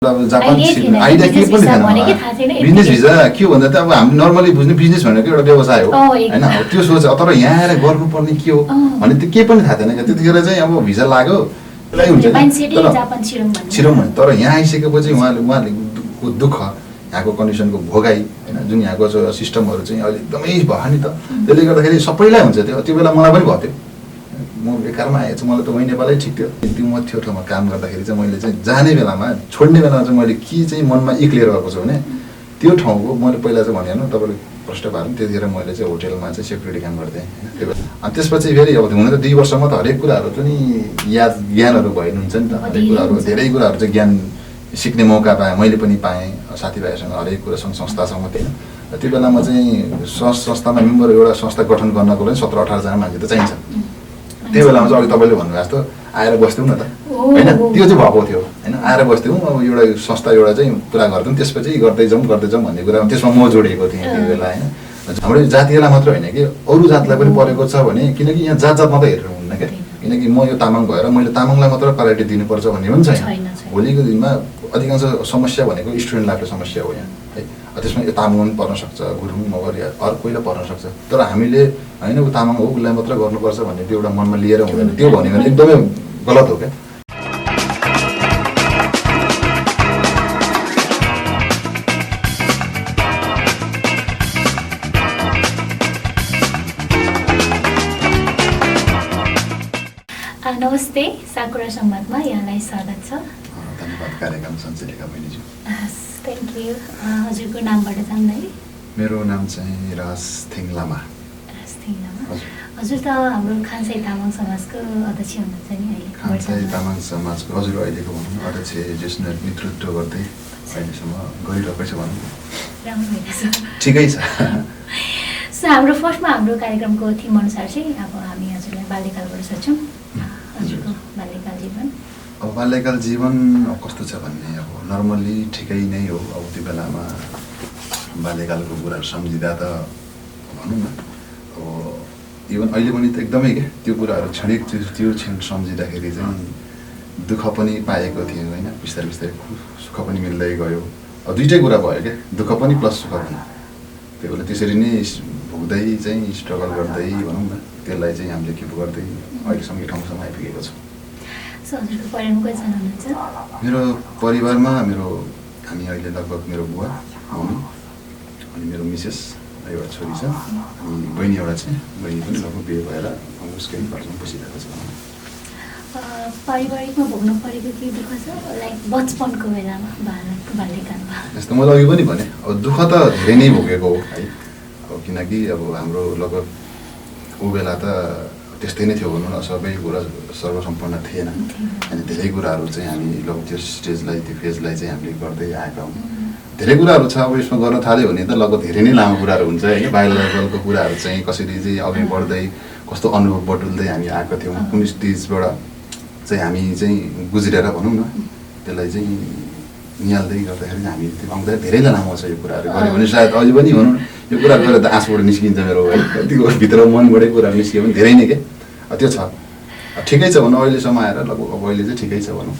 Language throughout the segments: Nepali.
अब जापान आइडिया के पनि थिएन बिजनेस भिजा के हो भन्दा त अब हामी नर्मली बुझ्ने बिजनेस भनेको एउटा व्यवसाय हो हैन त्यो सोच तर यहाँ आएर गर्नुपर्ने के हो भने त्यो के पनि थाहा थिएन क्या त्यतिखेर चाहिँ अब भिजा लाग्यो त्यसलाई हुन्छ छिरौँ भने तर यहाँ आइसकेपछि उहाँले दुःख यहाँको कन्डिसनको भोगाई हैन जुन यहाँको सिस्टमहरू चाहिँ अहिले एकदमै भयो नि त त्यसले गर्दाखेरि सबैलाई हुन्छ त्यो बेला मलाई पनि भयो म बेकारमा आएछु मलाई त वही नेपालै ठिक थियो त्यो म त्यो ठाउँमा काम गर्दाखेरि चाहिँ मैले चाहिँ जाने बेलामा छोड्ने बेलामा चाहिँ मैले के चाहिँ मनमा क्लियर भएको छु भने त्यो ठाउँको मैले पहिला चाहिँ भने तपाईँले प्रश्न पार्नु त्यतिखेर मैले चाहिँ होटेलमा चाहिँ सेक्युरिटी काम गर्थेँ त्यो बेला अनि त्यसपछि फेरि अब हुन त 2 वर्षमा त हरेक कुराहरू पनि ज्ञानहरू भइनुहुन्छ नि त हरेक कुराहरू धेरै कुराहरू चाहिँ ज्ञान सिक्ने मौका पाएँ मैले पनि पाएँ साथीभाइहरूसँग हरेक कुरासँग संस्थासँग थिएन त्यो बेलामा चाहिँ संस्थामा मेम्बर एउटा संस्था गठन गर्नको लागि 17-18 जना मान्छे त चाहिन्छ त्यो बेलामा चाहिँ अघि तपाईँले भन्नुभएको जस्तो आएर बस्थ्यौँ न त होइन त्यो चाहिँ भएको थियो होइन आएर बस्थ्यौँ अब एउटा संस्था एउटा चाहिँ पुरा गर्थ्यौँ त्यसपछि गर्दै जाउँ भन्ने कुरा त्यसमा म जोडिएको थिएँ त्यो बेला होइन हाम्रो जातिलाई मात्र होइन कि अरू जातलाई पनि परेको छ भने किनकि यहाँ जात मात्रै हेरेर हुन्न क्या किनकि म यो तामाङ भएर मैले तामाङलाई मात्र प्रायोरिटी दिनुपर्छ भन्ने पनि छैन भोलिको दिनमा अधिकांश समस्या भनेको स्टुडेन्ट लाइफको समस्या हो यहाँ है त्यसमा यो तामाङ पनि पर्न सक्छ गुरुङ मगर या अर्कैलाई पर्न सक्छ तर हामीले होइन ऊ तामाङ हो उसलाई मात्र गर्नुपर्छ भन्ने त्यो एउटा मनमा लिएर हुँदैन त्यो भन्यो भने एकदमै गलत हो क्या नमस्ते साकुरा संवादमा यहाँलाई स्वागत छ धन्यवाद कार्यक्रम सञ्चालिका बहिनीज्यू थ्याङ्क यू हजुरको नामबाट जान्दै मेरो नाम चाहिँ राज थिङ लामा हजुर त हाम्रो खानसाई तामाङ समाजको अध्यक्ष हुनुहुन्छ नि अहिले खानसाई तामाङ समाजको हजुर अहिलेको भनौँ अध्यक्ष जेस नेतृत्व गर्दै अहिलेसम्म गरिरहेकै छ भनौँ राम्रो भइरहेछ ठिकै छ सो हाम्रो फर्स्टमा हाम्रो कार्यक्रमको थिम अनुसार चाहिँ अब हामी हजुरलाई बाल्यकालबाट सोध्छौँ हजुरको बाल्यकाल जीवन अब बाल्यकाल जीवन कस्तो छ भन्ने अब नर्मल्ली ठिकै नै हो अब त्यो बेलामा बाल्यकालको कुराहरू सम्झिँदा त भनौँ न अब इभन अहिले पनि त एकदमै क्या त्यो कुराहरू क्षणिक त्यो क्षण सम्झिँदाखेरि चाहिँ दुःख पनि पाएको थियो होइन बिस्तारै बिस्तारै सुख पनि मिल्दै गयो अब दुइटै कुरा भयो क्या दुःख पनि प्लस सुख पनि त्यो बेला त्यसरी नै भोग्दै चाहिँ स्ट्रगल गर्दै भनौँ न त्यसलाई चाहिँ हामीले के गर्दै अहिलेसम्म यो ठाउँसम्म आइपुगेको छौँ मेरो परिवारमा हामी अहिले लगभग मेरो बुवा मम्मी अनि मेरो मिसेस एउटा छोरी छ अनि बहिनी एउटा छ बहिनी पनि लगभग बिहे भएर उसकै घरमा बसिरहेको छ पारिवारिकमा भोग्नु परेको के दुःख छ लाइक बचपनको बेलामा बाल्यकालमा जस्तो मैले अघि पनि भने अब दुःख त धेरै नै भोगेको हो है अब किनकि अब हाम्रो लगभग ऊ बेला त त्यस्तै नै थियो भनौँ न सबै कुरा सर्वसम्पन्न थिएन अनि धेरै कुराहरू चाहिँ हामी लगभग त्यो स्टेजलाई त्यो फेजलाई चाहिँ हामीले गर्दै आएका हौँ धेरै कुराहरू छ अब यसमा गर्न थाल्यो भने त लगभग धेरै नै लामो कुराहरू हुन्छ होइन बायोलोजिकलको कुराहरू चाहिँ कसरी चाहिँ अघि बढ्दै कस्तो अनुभव बटुल्दै हामी आएको थियौँ कुन स्टेजबाट चाहिँ हामी चाहिँ गुज्रेर भनौँ न त्यसलाई चाहिँ निहाल्दै गर्दाखेरि हामी त्यो आउँदा धेरैलाई लामो छ यो कुराहरू गऱ्यो भने सायद अहिले पनि भनौँ यो कुरा गरेर त आँसबाट निस्किन्छ मेरो है कतिको भित्र मनबाटै कुराहरू निस्कियो भने धेरै नै के त्यो छ ठिकै छ भनौँ अहिलेसम्म आएर लगभग अब अहिले चाहिँ ठिकै छ भनौँ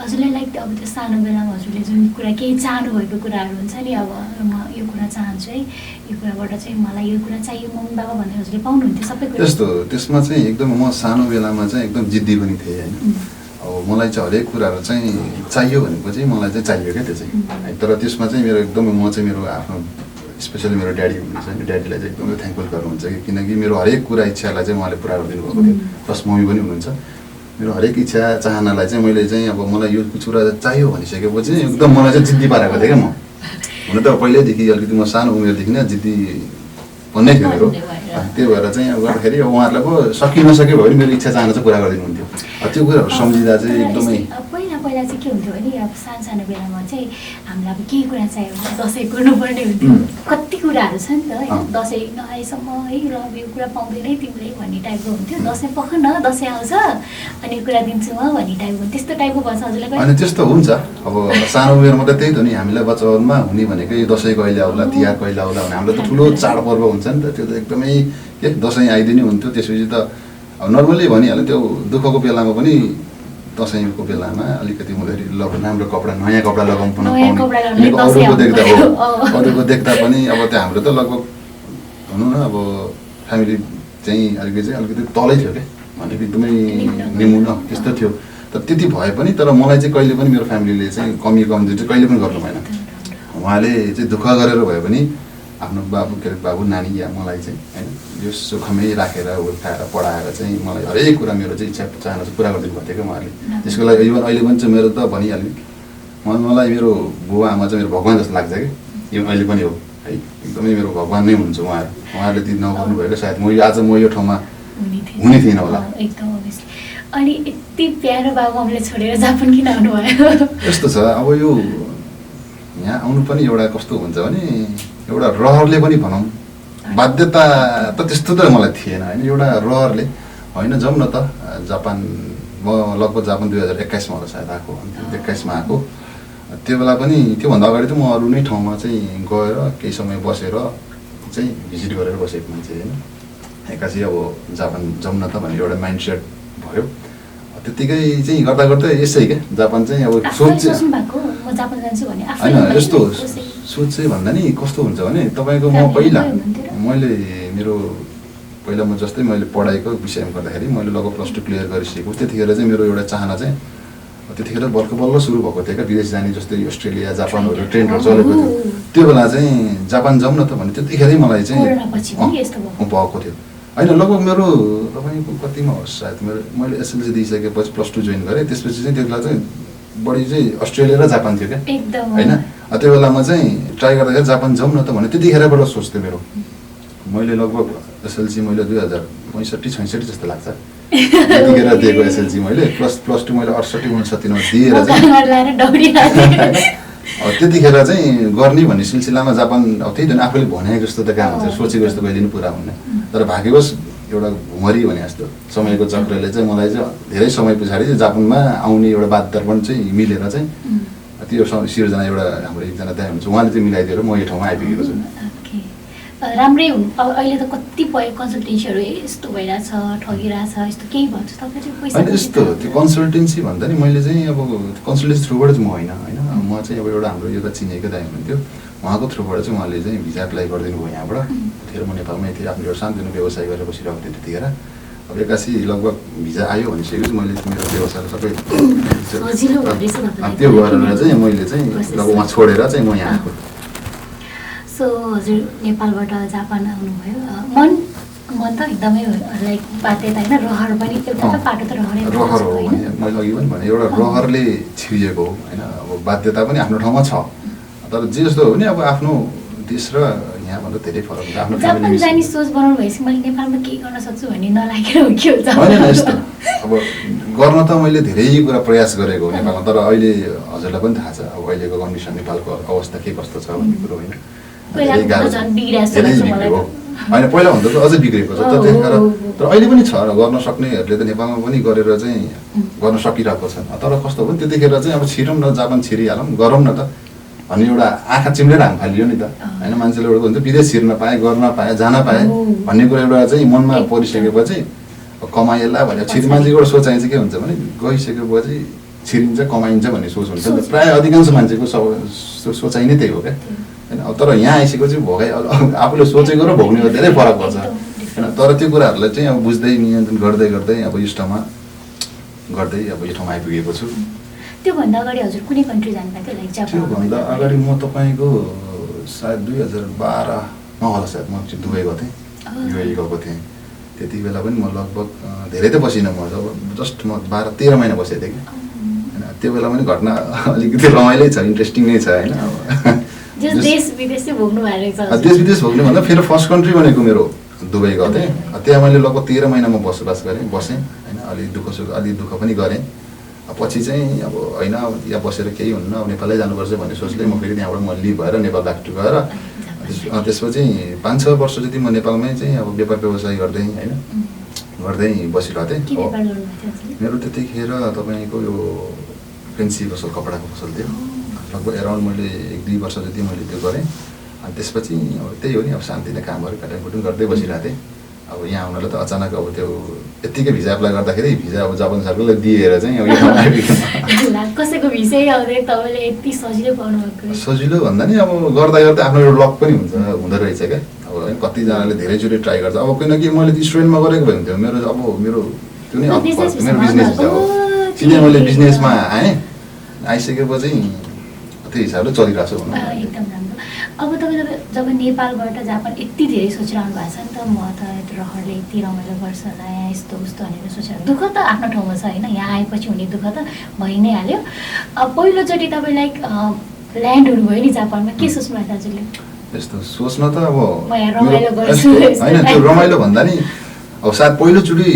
हजुरलाई लाइक अब त्यो सानो बेलामा हजुरले जुन कुरा केही चाहनुभएको कुराहरू हुन्छ नि अब म यो कुरा चाहन्छु है यो कुराबाट चाहिँ मलाई यो कुरा चाहियो मम्मी बाबा भनेर हजुरले पाउनुहुन्थ्यो सबै कुरा त्यस्तो त्यसमा चाहिँ एकदम म सानो बेलामा चाहिँ एकदम जिद्दी पनि थिएँ होइन अब मलाई चाहिँ हरेक कुराहरू चाहिँ चाहियो भनेको चाहिँ मलाई चाहिँ चाहियो क्या त्यो चाहिँ तर त्यसमा चाहिँ मेरो एकदमै म चाहिँ मेरो आफ्नो स्पेसली मेरो ड्याडी हुनुहुन्छ नि ड्याडीलाई चाहिँ एकदमै थ्याङ्कफुल गर्नुहुन्छ कि किनकि मेरो हरेक कुरा इच्छालाई चाहिँ उहाँले पुरा गरिदिनु भएको थियो प्लस मम्मी पनि हुनुहुन्छ मेरो हरेक इच्छा चाहनालाई चाहिँ मैले चाहिँ अब मलाई यो कुरा चाहियो भनिसकेपछि एकदम मलाई चाहिँ जिद्दी पारेको थिएँ क्या म हुन त पहिल्यैदेखि अलिकति म सानो उमेरदेखि नै जिद्दी भन्ने थियो मेरो त्यो भएर चाहिँ अब गर्दाखेरि अब उहाँहरूलाई पो सकि नसक्यो भने मेरो इच्छा चाहना चाहिँ पुरा गरिदिनुहुन्थ्यो त्यो कुराहरू सम्झिँदा चाहिँ एकदमै पहिला चाहिँ के हुन्थ्यो भने अब सानो बेलामा चाहिँ हामीलाई अब केही कुरा चाहियो भने दसैँ गर्नुपर्ने हुन्थ्यो कति कुराहरू छ नि त होइन दसैँ नआएसम्म है ल यो कुरा पाउँदैन तिमीले भन्ने टाइपको हुन्थ्यो दसैँ पख न दसैँ आउँछ अनि कुरा दिन्छु म भन्ने टाइपको त्यस्तो टाइपको भन्छ हजुरलाई अनि त्यस्तो हुन्छ अब सानो उमेरमा त त्यही त नि हामीलाई बचपनमा हुने भनेकै दसैँ कहिले आउला तिहार कहिले आउला भने हाम्रो त ठुलो चाडपर्व हुन्छ नि त त्यो त एकदमै के दसैँ आइदिने हुन्थ्यो त्यसपछि त अब नर्मल्ली भनिहाल्यो त्यो दुःखको बेलामा पनि दसैँको बेलामा अलिकति हुँदाखेरि राम्रो कपडा नयाँ कपडा लगाउनु अरूको देख्दा पनि अब त्यो हाम्रो त लगभग भनौँ न अब फ्यामिली चाहिँ अलिकति तलै थियो क्या भनेको एकदमै निमुन त्यस्तो थियो तर त्यति भए पनि तर मलाई चाहिँ कहिले पनि मेरो फ्यामिलीले चाहिँ कमजोरी चाहिँ कहिले पनि गर्नु भएन उहाँले चाहिँ दुःख गरेर भए पनि आफ्नो बाबु नानी या मलाई चाहिँ होइन यो सुखमै राखेर हुर्काएर पढाएर चाहिँ मलाई हरेक कुरा मेरो चाहिँ इच्छा चाहना चाहिँ पुरा गरिदिनु भएको थियो क्या उहाँले त्यसको लागि इभन अहिले पनि चाहिँ मेरो त भनिहाल्ने मलाई मेरो बुबा आमा चाहिँ मेरो भगवान् जस्तो लाग्छ कि यो अहिले पनि हो है एकदमै मेरो भगवान् नै हुनुहुन्छ उहाँहरूले ती नगर्नु भएको सायद आज म यो ठाउँमा हुने थिइनँ होला एकदम अनि यति प्यारो बाबुआमाले छोडेर जापान किन आउनुभयो यस्तो छ अब यो यहाँ आउनु पनि एउटा कस्तो हुन्छ भने एउटा रहरले पनि भनौँ बाध्यता त त्यस्तो त मलाई थिएन होइन एउटा रहरले होइन जाउँ न त जापान म लगभग जापान 2021मा होला सायद आएको 21मा आएको त्यो बेला पनि त्योभन्दा अगाडि त म अरू नै ठाउँमा चाहिँ गएर केही समय बसेर चाहिँ भिजिट गरेर बसेको मान्छे होइन एक्कासी अब जापान जाउँ न त भन्ने एउटा माइन्ड सेट भयो त्यतिकै चाहिँ गर्दा गर्दै यसै क्या जापान चाहिँ अब होइन यस्तो सोच चाहिँ भन्दा नि कस्तो हुन्छ भने तपाईँको मैले पहिला म जस्तै मैले पढाइको विषयमा गर्दाखेरि मैले लगभग +2 क्लियर गरिसकेको त्यतिखेर चाहिँ मेरो एउटा चाहना चाहिँ त्यतिखेर बल्ल सुरु भएको थियो क्या विदेश जाने जस्तै अस्ट्रेलिया जापानहरू ट्रेन्डहरू चलेको थियो त्यो बेला चाहिँ जापान जाउँ न त भने त्यतिखेरै मलाई चाहिँ भएको थियो होइन लगभग मेरो तपाईँको कतिमा होस् सायद मैले एसएलसी दिइसकेपछि +2 जोइन गरेँ त्यसपछि चाहिँ त्यो बेला चाहिँ बढी चाहिँ अस्ट्रेलिया र जापान थियो क्या होइन त्यो बेलामा चाहिँ ट्राई गर्दाखेरि जापान जाउँ न त भने त्यतिखेरबाट सोच्थेँ मेरो मैले लगभग एसएलसी मैले 2065-66 जस्तो लाग्छ त्यतिखेर दिएको एसएलसी मैले +2 मैले 68-69 दिएर त्यतिखेर चाहिँ गर्ने भन्ने सिलसिलामा जापान अब त्यही त आफूले भनेको जस्तो त कहाँ हुन्छ सोचेको जस्तो कहिले पनि पुरा हुन्न तर भाग्यवश एउटा भुमरी भने जस्तो समयको चक्रले चाहिँ मलाई चाहिँ धेरै समय पछाडि चाहिँ जापानमा आउने एउटा वातावरण चाहिँ मिलेर चाहिँ त्यो सिर्जना एउटा हाम्रो एकजना दाइ हुन्छ उहाँले चाहिँ मिलाइदिएर म यो ठाउँमा आइपुगेको छु राम्रै अब अहिले त कतिपय कन्सल्टेन्सीहरू यस्तो भइरहेछ ठगिरहेछ यस्तो केही भन्छ होइन यस्तो त्यो कन्सल्टेन्सी भन्दा नि मैले चाहिँ अब कन्सल्टेन्सी थ्रुबाट चाहिँ म होइन म चाहिँ अब एउटा हाम्रो एउटा चिनेको दाइ हुनुहुन्थ्यो उहाँको थ्रुबाट चाहिँ उहाँले चाहिँ भिजा एप्लाई गरिदिनु भयो यहाँबाट त्यतिखेर म नेपालमै थिएँ आफ्नो एउटा सानोतिनो व्यवसाय गरेर बसिरहेको थिएँ त्यतिखेर अब एक्कासी लगभग भिजा आयो भनिसकेपछि मैले मेरो व्यवसाय सबै त्यो गरेर चाहिँ मैले चाहिँ लगभग उहाँ छोडेर चाहिँ म यहाँ आएको सो हजुर नेपालबाट जापान आउनुभयो मन त एकदमै लाइक बाध्यता होइन रहर पनि एउटा त पाटो त रहर हो भने मैले अघि पनि भने एउटा रहरले छिरिएको हो होइन अब बाध्यता पनि आफ्नो ठाउँमा छ तर जे जस्तो हो भने अब आफ्नो देश र यहाँभन्दा धेरै फरक हुन्छ आफ्नो जापान जाने सोच बनाउनु भएपछि मैले नेपालमा केही गर्न सक्छु भन्ने नलागेर हो के हुन्छ होइन यस्तो अब गर्न त मैले धेरै कुरा प्रयास गरेको हो नेपालमा तर अहिले हजुरलाई पनि थाहा छ अब अहिलेको कन्डिसन नेपालको अवस्था के कस्तो छ भन्ने कुरो होइन होइन पहिलाभन्दा त अझै बिग्रेको छ त्यतिखेर तर अहिले पनि छ र गर्न सक्नेहरूले त नेपालमा पनि गरेर चाहिँ गर्न सकिरहेको छ तर कस्तो हो भने त्यतिखेर चाहिँ अब छिरौँ न जापान छिरिहालौँ गरौँ न त भन्ने एउटा आँखा चिम्लेर हाम फालियो नि त होइन मान्छेले एउटा हुन्छ विदेश छिर्न पाएँ गर्न पाएँ जान पाएँ भन्ने कुरा एउटा चाहिँ मनमा परिसकेपछि कमाइएला भनेर मान्छेको एउटा सोचाइ चाहिँ के हुन्छ भने गइसकेपछि छिरिन्छ कमाइन्छ भन्ने सोच हुन्छ प्रायः अधिकांश मान्छेको सोचाइ नै त्यही हो क्या होइन तर यहाँ आइसकेपछि भोगाइ आफूले सोचेको र भोग्ने धेरै फरक पर्छ होइन तर त्यो कुराहरूलाई चाहिँ अब बुझ्दै नियन्त्रण गर्दै गर्दै अब यो ठाउँमा आइपुगेको छु त्योभन्दा अगाडि हजुर कुनै कन्ट्री जानुभएको थियो लाइक जापान त्योभन्दा अगाडि म तपाईँको सायद 2012मा होला सायद म चाहिँ दुबई गएको थिएँ युएई गएको थिएँ त्यति बेला पनि म लगभग धेरै त बसिनँ म जस्ट म 12-13 महिना बसेको थिएँ कि होइन त्यो बेला पनि घटना अलिकति रमाइलै छ इन्ट्रेस्टिङ नै छ होइन देश विदेश भोग्नु भन्दा फेरि फर्स्ट कन्ट्री भनेको मेरो दुबई गएको थिएँ त्यहाँ मैले लगभग 13 महिनामा बसोबास बसेँ होइन अलि दुःख पनि गरेँ पछि चाहिँ अब होइन यहाँ बसेर केही हुन्न अब नेपालै जानुपर्छ भन्ने सोचले म फेरि त्यहाँबाट म लिभ भएर नेपाल ब्याक टु गएर त्यसपछि 5-6 वर्ष जति म नेपालमै चाहिँ अब व्यापार व्यवसाय गर्दै होइन गर्दै बसिरहेको थिएँ मेरो त्यतिखेर तपाईँको यो फेन्सी पसल कपडाको पसल थियो लगभग एराउन्ड मैले 1-2 वर्ष जति मैले त्यो गरेँ अनि त्यसपछि अब त्यही हो नि अब शान्तिले कामहरू काटाकुटुम गर्दै बसिरहेको थिएँ अब यहाँ आउनलाई त अचानक अब त्यो यत्तिकै भिजा एप्लाई गर्दाखेरि भिजा अब जापान सरकारले दिएर चाहिँ अब यो ठाउँमा आइपुग्यो। कसैको भिसै आउँदै तपाईँले यति सजिलो पाउनुभएको? सजिलो भन्दा नि अब गर्दा गर्दा आफ्नो एउटा लक पनि हुँदो रहेछ क्या। अब कतिजनाले धेरैचोटि ट्राई गर्छ। अब किनकि मैले स्टुडेन्टमा गरेको भए हुन्थ्यो मेरो त्यो नै मेरो बिजनेस भिजा हो। सिधै मैले बिजनेसमा आएँ, आइसकेपछि त्यो हिसाबले चलिरहेको छु भनौँ। एकदम राम्रो। अब तपाईँ जब नेपालबाट जापान यति धेरै सोचिरहनु भएको छ नि त, म त रहरले यति रमाइलो गर्छ होला यहाँ यस्तो उस्तो भनेर सोचिरहनु, दुःख त आफ्नो ठाउँमा छ होइन, यहाँ आएपछि हुने दुःख त भइ नै हाल्यो। अब पहिलोचोटि तपाईँ लाइक ल्यान्ड हुनुभयो नि जापानमा, के सोच्नु भयो दाजुले? यस्तो सोच्न त अब रमाइलो गर्छु होइन, त्यो रमाइलो भन्दा नि अब सायद पहिलोचोटि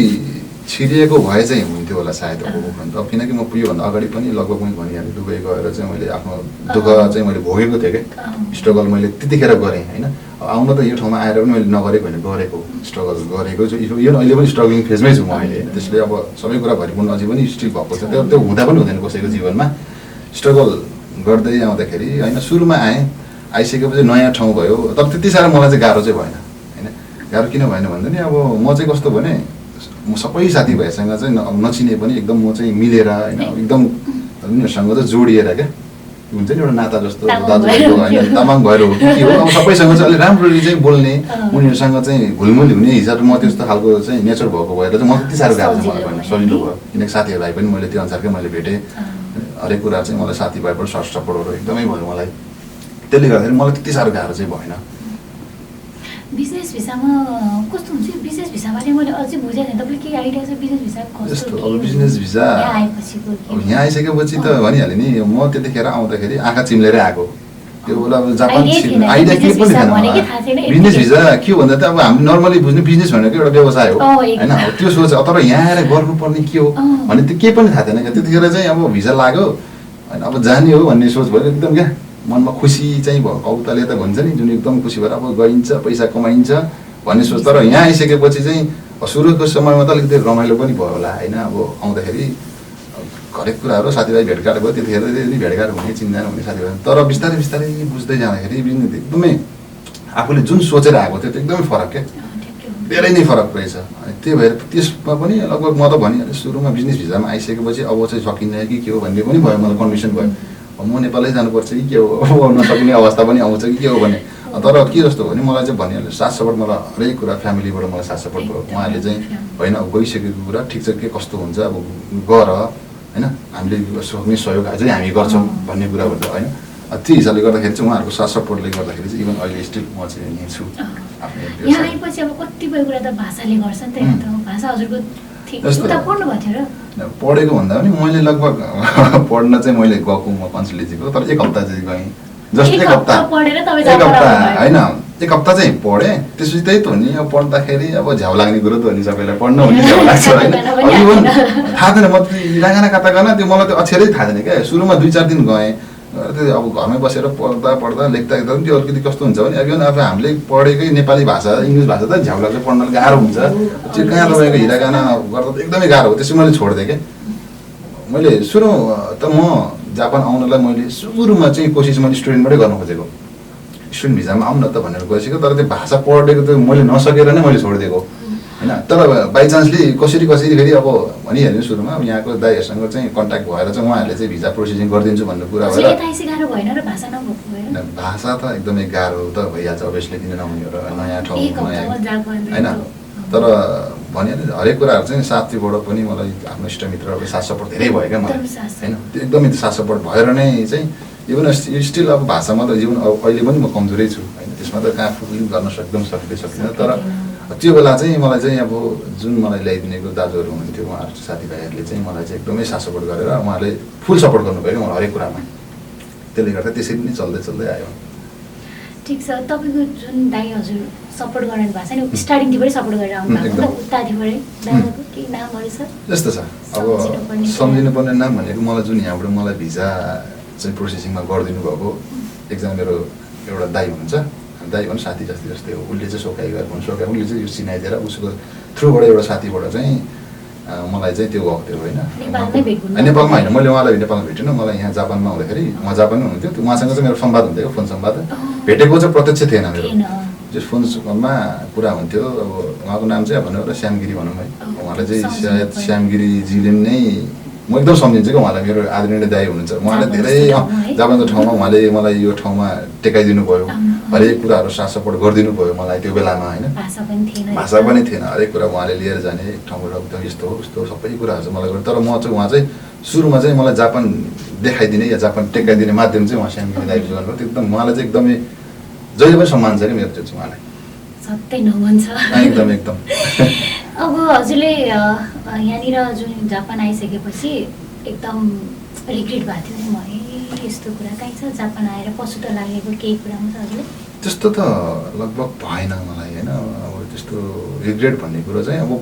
छिरिएको भए चाहिँ हुन्थ्यो होला सायद। अब किनकि म योभन्दा अगाडि पनि लगभग मैले भनिहालेँ दुबई गएर चाहिँ मैले आफ्नो दुःख चाहिँ मैले भोगेको थिएँ क्या। स्ट्रगल मैले त्यतिखेर गरेँ होइन। आउन त यो ठाउँमा आएर पनि मैले नगरेको होइन, गरेको स्ट्रगल गरेको छु। यो अहिले पनि स्ट्रगलिङ फेजमै छु म अहिले। त्यसले अब सबै कुरा भरिपूर्ण अझै पनि स्टिल भएको छ। त्यो हुँदा पनि हुँदैन कसैको जीवनमा। स्ट्रगल गर्दै आउँदाखेरि होइन, सुरुमा आएँ, आइसकेपछि नयाँ ठाउँ भयो। तर त्यति साह्रो मलाई चाहिँ गाह्रो चाहिँ भएन होइन। गाह्रो किन भएन भन्दा नि अब म चाहिँ कस्तो भने म सबै साथीभाइसँग चाहिँ नचिने पनि एकदम म चाहिँ मिलेर होइन, एकदम उनीहरूसँग चाहिँ जोडिएर क्या हुन्छ नि एउटा नाता जस्तो दाजुभाइको होइन, तामाङ भएर हो कि हो। अब सबैसँग चाहिँ अलिक राम्ररी चाहिँ बोल्ने, उनीहरूसँग चाहिँ घुलमुल हुने हिसाबले म त्यस्तो खालको चाहिँ नेचर भएको भएर चाहिँ मलाई त्यति साह्रो गाह्रो चाहिँ मलाई भएन, सजिलो भयो। किनकि साथीभाइ पनि मैले त्यो अनुसारकै मैले भेटेँ। हरेक कुरा चाहिँ मलाई साथीभाइबाट सपोर्टहरू एकदमै भयो मलाई। त्यसले गर्दाखेरि मलाई त्यति साह्रो गाह्रो चाहिँ भएन। बिजनेस भिसामा कस्तो हुन्छ? बिजनेस भिसाबारे मैले अझै बुझेको थिएँ, तपाईँले केही आइडिया छ बिजनेस भिसा कस्तो? अब बिजनेस भिसा अब यहाँ आइसकेपछि त भनिहालेँ नि, म त्यतिखेर आउँदाखेरि आँखा चिम्लेरै आएको। त्यो बेला अब जापान आइडिया केही पनि थिएन। बिजनेस भिसा के हो भन्दा त अब हामी नर्मली बुझ्ने बिजनेस भनेको एउटा व्यवसाय हो होइन। अब त्यो सोच तर यहाँ आएर गर्नुपर्ने के हो भने त्यो केही पनि थाहा थिएन क्या। त्यतिखेर चाहिँ अब भिसा लाग्यो होइन, अब जाने हो भन्ने सोच भयो एकदम क्या। मनमा खुसी चाहिँ भयो, कौताले त भन्छ नि, जुन एकदम खुसी भएर अब गइन्छ पैसा कमाइन्छ भन्ने सोच। तर यहाँ आइसकेपछि चाहिँ सुरुको समयमा त अलिकति रमाइलो पनि भयो होला होइन। अब आउँदाखेरि हरेक कुराहरू साथीभाइ भेटघाट भयो, त्यतिखेर भेटघाट हुने चिन्जान हुने साथीभाइ। तर बिस्तारै बिस्तारै बुझ्दै जाँदाखेरि बिजनेस एकदमै आफूले जुन सोचेर आएको थियो त्यो एकदमै फरक क्या, धेरै नै फरक रहेछ। त्यही भएर त्यसमा पनि लगभग म त भनिहालेँ सुरुमा बिजनेस भिजामा आइसकेपछि अब चाहिँ सकिँदैन कि के हो भन्ने पनि भयो, मलाई कन्डिसन भयो। म नेपालै जानुपर्छ कि के हो, नसकिने अवस्था पनि आउँछ कि के हो भने। तर के जस्तो हो भने मलाई चाहिँ भनिहाल्यो साथ सपोर्ट, मलाई हरेक कुरा फ्यामिलीबाट मलाई साथ सपोर्ट भयो। उहाँले चाहिँ होइन अब गइसकेको कुरा ठिक छ, के कस्तो हुन्छ अब गर होइन, हामीले सक्ने सहयोग चाहिँ हामी गर्छौँ भन्ने कुरा हुन्छ होइन। त्यो हिसाबले गर्दाखेरि चाहिँ उहाँहरूको साथ सपोर्टले गर्दाखेरि चाहिँ इभन अहिले स्टिल म चाहिँ यहीँ छु। यहाँ आएपछि अब कतिपय कुरा त भाषाले गर्छ नि त, यहाँ त भाषा हजुरको पढेको भन्दा पनि मैले लगभग पढ्न चाहिँ मैले गएको म कन्सलेजीको, तर एक हप्ता चाहिँ गएँ। जस्ट एक हप्ता होइन, एक हप्ता चाहिँ पढेँ। त्यसपछि त्यही त हो नि, अब पढ्दाखेरि अब झ्याउ लाग्ने कुरो त हो नि, सबैलाई पढ्न भने झ्याउ लाग्छ होइन। इभन थाहा थिएन, म हिँडागाना कता गर्न त्यो मलाई त्यो अक्षरै थाहा थिएन क्या। सुरुमा 2-4 दिन गएँ, त्यो अब घरमै बसेर पढ्दा लेख्दा एकदम त्यो अलिकति कस्तो हुन्छ भने अब हामीले पढेकै नेपाली भाषा इङ्ग्लिस भाषा त झ्याउ लाग्छ, पढ्न गाह्रो हुन्छ। त्यो कहाँ तपाईँको हिँडागाना गर्दा त एकदमै गाह्रो हो। त्यसै मैले छोडिदिएँ क्या। मैले सुरु त म जापान आउनलाई मैले सुरुमा चाहिँ कोसिस मैले स्टुडेन्टबाटै गर्नु खोजेको, स्टुडेन्ट भिजामा आउन त भनेर गइसक्यो। तर त्यो भाषा पढेको त मैले नसकेर नै मैले छोडिदिएको होइन। तर बाइचान्सले कसरी फेरि अब भनिहाल्यो सुरुमा अब यहाँको दाइहरूसँग चाहिँ कन्ट्याक्ट भएर चाहिँ उहाँहरूले चाहिँ भिजा प्रोसेसिङ गरिदिन्छु भन्ने कुरा भएर। भाषा त एकदमै गाह्रो त भइहाल्छ अभियसली, किन नहुने हो र नयाँ ठाउँ नयाँ होइन। तर भनिहाल्यो हरेक कुराहरू चाहिँ साथीबाट पनि मलाई आफ्नो इष्टमित्रहरूले साथ सपोर्ट धेरै भयो क्या मलाई होइन। त्यो एकदमै साथ सपोर्ट भएर नै चाहिँ इभन स्टिल अब भाषामा त जीवन अब अहिले पनि म कमजोरै छु होइन। त्यसमा त कहाँ फुल गर्न एकदम सकिँदैन। तर त्यो बेला चाहिँ मलाई चाहिँ अब जुन मलाई ल्याइदिनेको दाजुहरू हुनुहुन्थ्यो, उहाँहरू साथीभाइहरूले चाहिँ मलाई चाहिँ एकदमै साथ सपोर्ट गरेर उहाँले फुल सपोर्ट गर्नुभयो क्या मलाई हरेक कुरामा। त्यसले गर्दा त्यसरी नै चल्दै आयो। ठिक छ, तपाईँको जुन दाइ हजुर सपोर्ट गर्नु भएको छ नि, स्टार्टिङदेखिबाटै सपोर्ट गरेर आउनु भएको हो उतादेखिबाटै, दाइको केही नामहरू छ? यस्तो छ अब सम्झिनुपर्ने नाम भनेको मलाई जुन यहाँबाट मलाई भिजा चाहिँ प्रोसेसिङमा गरिदिनु भएको एकजना मेरो एउटा दाइ हुनुहुन्छ, दाइ भन्नु साथी जस्तै हो। उसले चाहिँ सोकाइ गरेर उसले चाहिँ यो चिनाइदिएर उसको थ्रुबाट एउटा साथीबाट चाहिँ मलाई चाहिँ त्यो गएको थियो होइन। नेपालमा होइन, मैले उहाँलाई नेपालमा भेटिनँ। मलाई यहाँ जापानमा आउँदाखेरि उहाँ जापानमा हुनुहुन्थ्यो, उहाँसँग चाहिँ मेरो संवाद हुन्थ्यो, फोन संवाद। भेटेको चाहिँ प्रत्यक्ष थिएन मेरो जस फोनमा कुरा हुन्थ्यो। अब उहाँको नाम चाहिँ भन्नु एउटा श्यामगिरी भनौँ है, उहाँलाई चाहिँ सायद श्यामगिरीजीले नै म एकदम सम्झिन्छु कि उहाँलाई मेरो आदरणीय दाइ हुनुहुन्छ। उहाँले धेरै जापानको ठाउँमा उहाँले मलाई यो ठाउँमा टेकाइदिनु भयो, हरेक कुराहरू साथ सपोर्ट गरिदिनु भयो मलाई त्यो बेलामा होइन। भाषा पनि थिएन, हरेक कुरा उहाँले लिएर जाने ठाउँबाट यस्तो हो उस्तो सबै कुराहरू चाहिँ मलाई गर्नु। तर म चाहिँ उहाँ चाहिँ सुरुमा चाहिँ मलाई जापान देखाइदिने या जापान टेकाइदिने माध्यम चाहिँ उहाँ श्यामगिरी दाइले गर्नुभयो। त्यो एकदम उहाँलाई चाहिँ एकदमै जहिले पनि सम्मान छ कि मेरो चाहिँ उहाँलाई सत्य नमन छ एकदम एकदम। अब हजुरले यहाँनिर जुन जापान आइसकेपछि एकदम रिग्रेट भएको थियो नि, म यस्तो कुरा कहीँ छ जापान आएर पछुतो लागेको केही कुरामा छ हजुरले? त्यस्तो त लगभग भएन मलाई होइन। अब त्यस्तो रिग्रेट भन्ने कुरो चाहिँ अब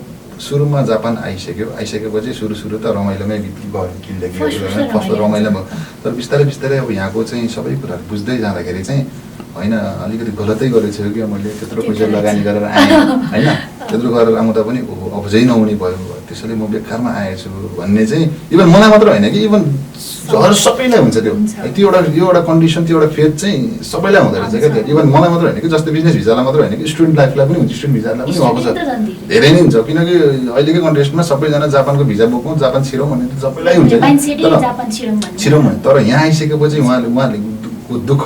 सुरुमा जापान आइसकेपछि सुरु त रमाइलोमै गयो जिन्दगी, फर्स्ट रमाइलो भयो। तर बिस्तारै बिस्तारै अब यहाँको चाहिँ सबै कुराहरू बुझ्दै जाँदाखेरि चाहिँ होइन अलिकति गलतै गरेको छु कि मैले त्यत्रो पैसा लगानी गरेर आएँ होइन, त्यत्रो गरेर आउँदा पनि अझै नहुने भयो, त्यसैले म बेकारमा आएछु भन्ने चाहिँ इभन मलाई मात्र होइन कि इभन सबैलाई हुन्छ त्यो एउटा कन्डिसन, त्यो एउटा फेज चाहिँ सबैलाई हुँदो रहेछ क्या। त्यो इभन मलाई मात्र होइन कि जस्तै बिजनेस भिजालाई मात्र होइन कि स्टुडेन्ट लाइफलाई पनि हुन्छ, स्टुडेन्ट भिजालाई पनि भएको छ, धेरै नै हुन्छ। किनकि अहिलेकै कन्टेक्स्टमा सबैजना जापानको भिजा बोकौँ जापान छिरौँ भन्ने त सबैलाई हुन्छ, छिरौँ भने। तर यहाँ आइसकेपछि उहाँले दुःख,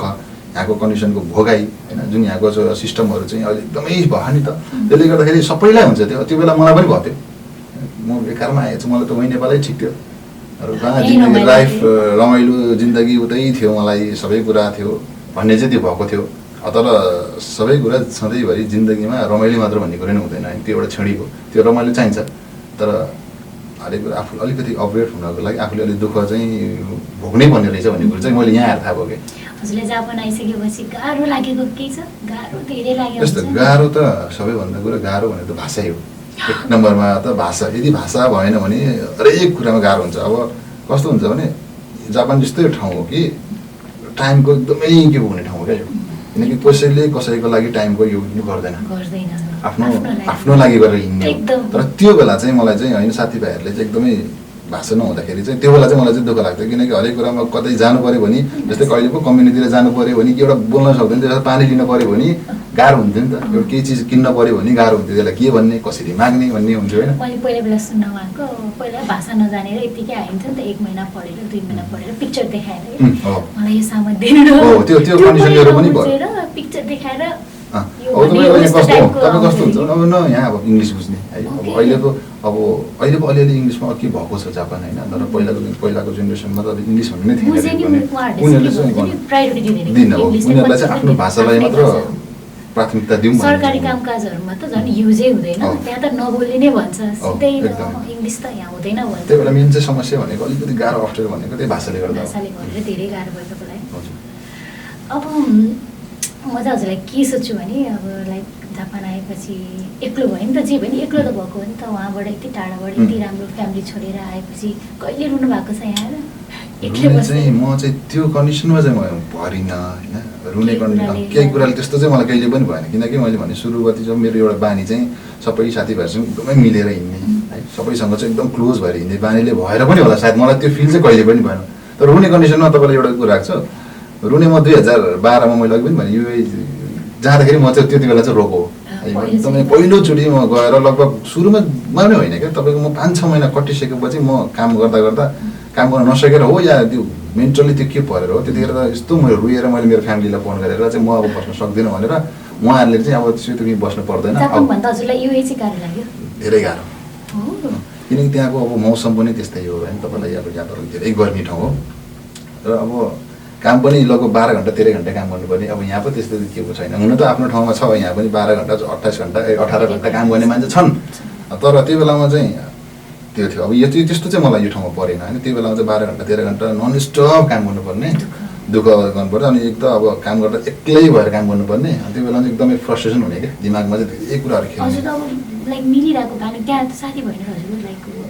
यहाँको कन्डिसनको भोगाई होइन, जुन यहाँको सिस्टमहरू चाहिँ अहिले एकदमै भयो नि त, त्यसले गर्दाखेरि सबैलाई हुन्छ। त्यो बेला मलाई पनि भयो, म बेकारमा आएछु, मलाई त वहीँ नेपालै ठिक थियो, जिन्दगी लाइफ रमाइलो जिन्दगी उतै थियो, मलाई सबै कुरा थियो भन्ने चाहिँ त्यो भएको थियो। तर सबै कुरा सधैँभरि जिन्दगीमा रमाइलो मात्र भन्ने कुरो नै हुँदैन, त्यो एउटा क्षणिक हो, त्यो रमाइलो चाहिन्छ। तर हरेक कुरा आफू अलिकति अपग्रेड हुनको लागि आफूले अलिक दुःख चाहिँ भोग्नै पर्ने रहेछ भन्ने कुरो चाहिँ मैले यहाँ आएर थाहा भयो कि। हजुरले जापान आइसकेपछि गाह्रो लागेको केही छ? गाह्रो धेरै लाग्यो यस्तो गाह्रो त सबैभन्दा कुरा गाह्रो भनेको त भाषै हो। एक नम्बरमा त भाषा, यदि भाषा भएन भने हरेक कुरामा गाह्रो हुन्छ। अब कस्तो हुन्छ भने जापान जस्तै ठाउँ हो कि टाइमको एकदमै के हुने ठाउँ हो क्या यो, किनकि कसैले कसैको लागि टाइमको यो गर्दैन, आफ्नो लागि गरेर हिँड्ने। तर त्यो बेला चाहिँ मलाई चाहिँ होइन साथीभाइहरूले चाहिँ एकदमै भाषा नहुँदाखेरि चाहिँ त्यो बेला चाहिँ मलाई चाहिँ दुःख लाग्थ्यो। किनकि हरेक कुरामा कतै जानु पऱ्यो भने जस्तै कहिले पो कम्युनिटीतिर जानु पऱ्यो भने कि एउटा बोल्न सक्दैन, त्यसलाई पानी लिनु पऱ्यो भने गाह्रो हुन्थ्यो नि त, एउटा केही चिज किन्न पऱ्यो भने गाह्रो हुन्थ्यो, त्यसलाई के भन्ने कसरी माग्ने भन्ने हुन्थ्यो होइन। मैले पहिला बेला सुन्न उहाँको पहिला भाषा नजानेर यतिकै आइन्थ्यो नि त, 1 महिना पढेर 2 महिना पढेर पिक्चर देखाएर मलाई यो सामान दिनु त्यो कन्डिसनहरू पनि भयो, पिक्चर देखाएर तपाईँ कस्तो हुन्छ अब न यहाँ अब इङ्ग्लिस बुझ्ने है। अब अहिले पो अलिअलि इङ्ग्लिसमा के भएको छ जापान होइन, तर पहिलाको जेनेरेसनमा त अब इङ्ग्लिस भन्ने नै थिएन, उनीहरूले चाहिँ दिन्न हो, उनीहरूलाई चाहिँ आफ्नो भाषालाई मात्र प्राथमिकता दिउँ। सरकारी कामकाजहरूमा त झन् युजै हुँदैन, त्यहाँ त नबोल्ने नै भन्छ, सिधै इङ्ग्लिस त यहाँ हुँदैन भन्छ। त्यही बेला मेन चाहिँ समस्या भनेको अलिकति गाह्रो अप्ठ्यारो भनेको त्यही भाषाले गर्दा धेरै गाह्रो भयो तपाईँलाई। अब म चाहिँ हजुरलाई के सोध्छु भने अब लाइक जापान आएपछि एक्लो भयो नि त, जे भयो नि एक्लो त भएको हो नि त, उहाँबाट यति टाढाबाट यति राम्रो फ्यामिली छोडेर आएपछि कहिले रुनु भएको छ यहाँ? चाहिँ म चाहिँ त्यो कन्डिसनमा चाहिँ म भरिनँ होइन, रुने कन्डिसन केही कुराले त्यस्तो चाहिँ मलाई कहिले पनि भएन। किनकि मैले भने सुरुवाती जब मेरो एउटा बानी चाहिँ सबै साथीभाइहरूसँग एकदमै मिलेर हिँड्ने है, सबैसँग चाहिँ एकदम क्लोज भएर हिँड्ने बानीले भएर पनि होला सायद मलाई त्यो फिल चाहिँ कहिले पनि भएन। तर रुने कन्डिसनमा तपाईँलाई एउटा कुरा राख्छु, रुने म 2012मा मैले अघि पनि भने युए जाँदाखेरि म चाहिँ त्यति बेला चाहिँ रोको एकदमै पहिलोचोटि म गएर लगभग सुरुमा नै होइन क्या, तपाईँको म 5-6 महिना कटिसकेपछि म काम गर्दा काम गर्न नसकेर हो या त्यो मेन्टली त्यो के परेर हो, त्यतिखेर त यस्तो मैले रुएर मैले मेरो फ्यामिलीलाई फोन गरेर चाहिँ म अब बस्न सक्दिनँ भनेर उहाँहरूले चाहिँ अब त्यसो तिमी बस्नु पर्दैन, धेरै गाह्रो। किनकि त्यहाँको अब मौसम पनि त्यस्तै हो होइन, तपाईँलाई अब यहाँ धेरै गर्मी ठाउँ हो र अब काम पनि लगभग 12 घन्टा 13 घन्टा काम गर्नुपर्ने। अब यहाँ पनि त्यस्तो के को छैन, हुन त आफ्नो ठाउँमा छ, यहाँ पनि 12 घन्टा 28 घन्टा 18 घन्टा काम गर्ने मान्छे छन्, तर त्यो बेलामा चाहिँ त्यो थियो। अब यो त्यस्तो चाहिँ मलाई यो ठाउँमा परेन होइन, त्यो बेलामा चाहिँ 12 घन्टा 13 घन्टा नन स्टप काम गर्नुपर्ने, दुःख गर्नुपर्छ। अनि एक त अब काम गर्दा एक्लै भएर काम गर्नुपर्ने, त्यो बेलामा चाहिँ एकदमै फ्रस्ट्रेसन हुने क्या, दिमागमा चाहिँ धेरै कुराहरू खेल्ने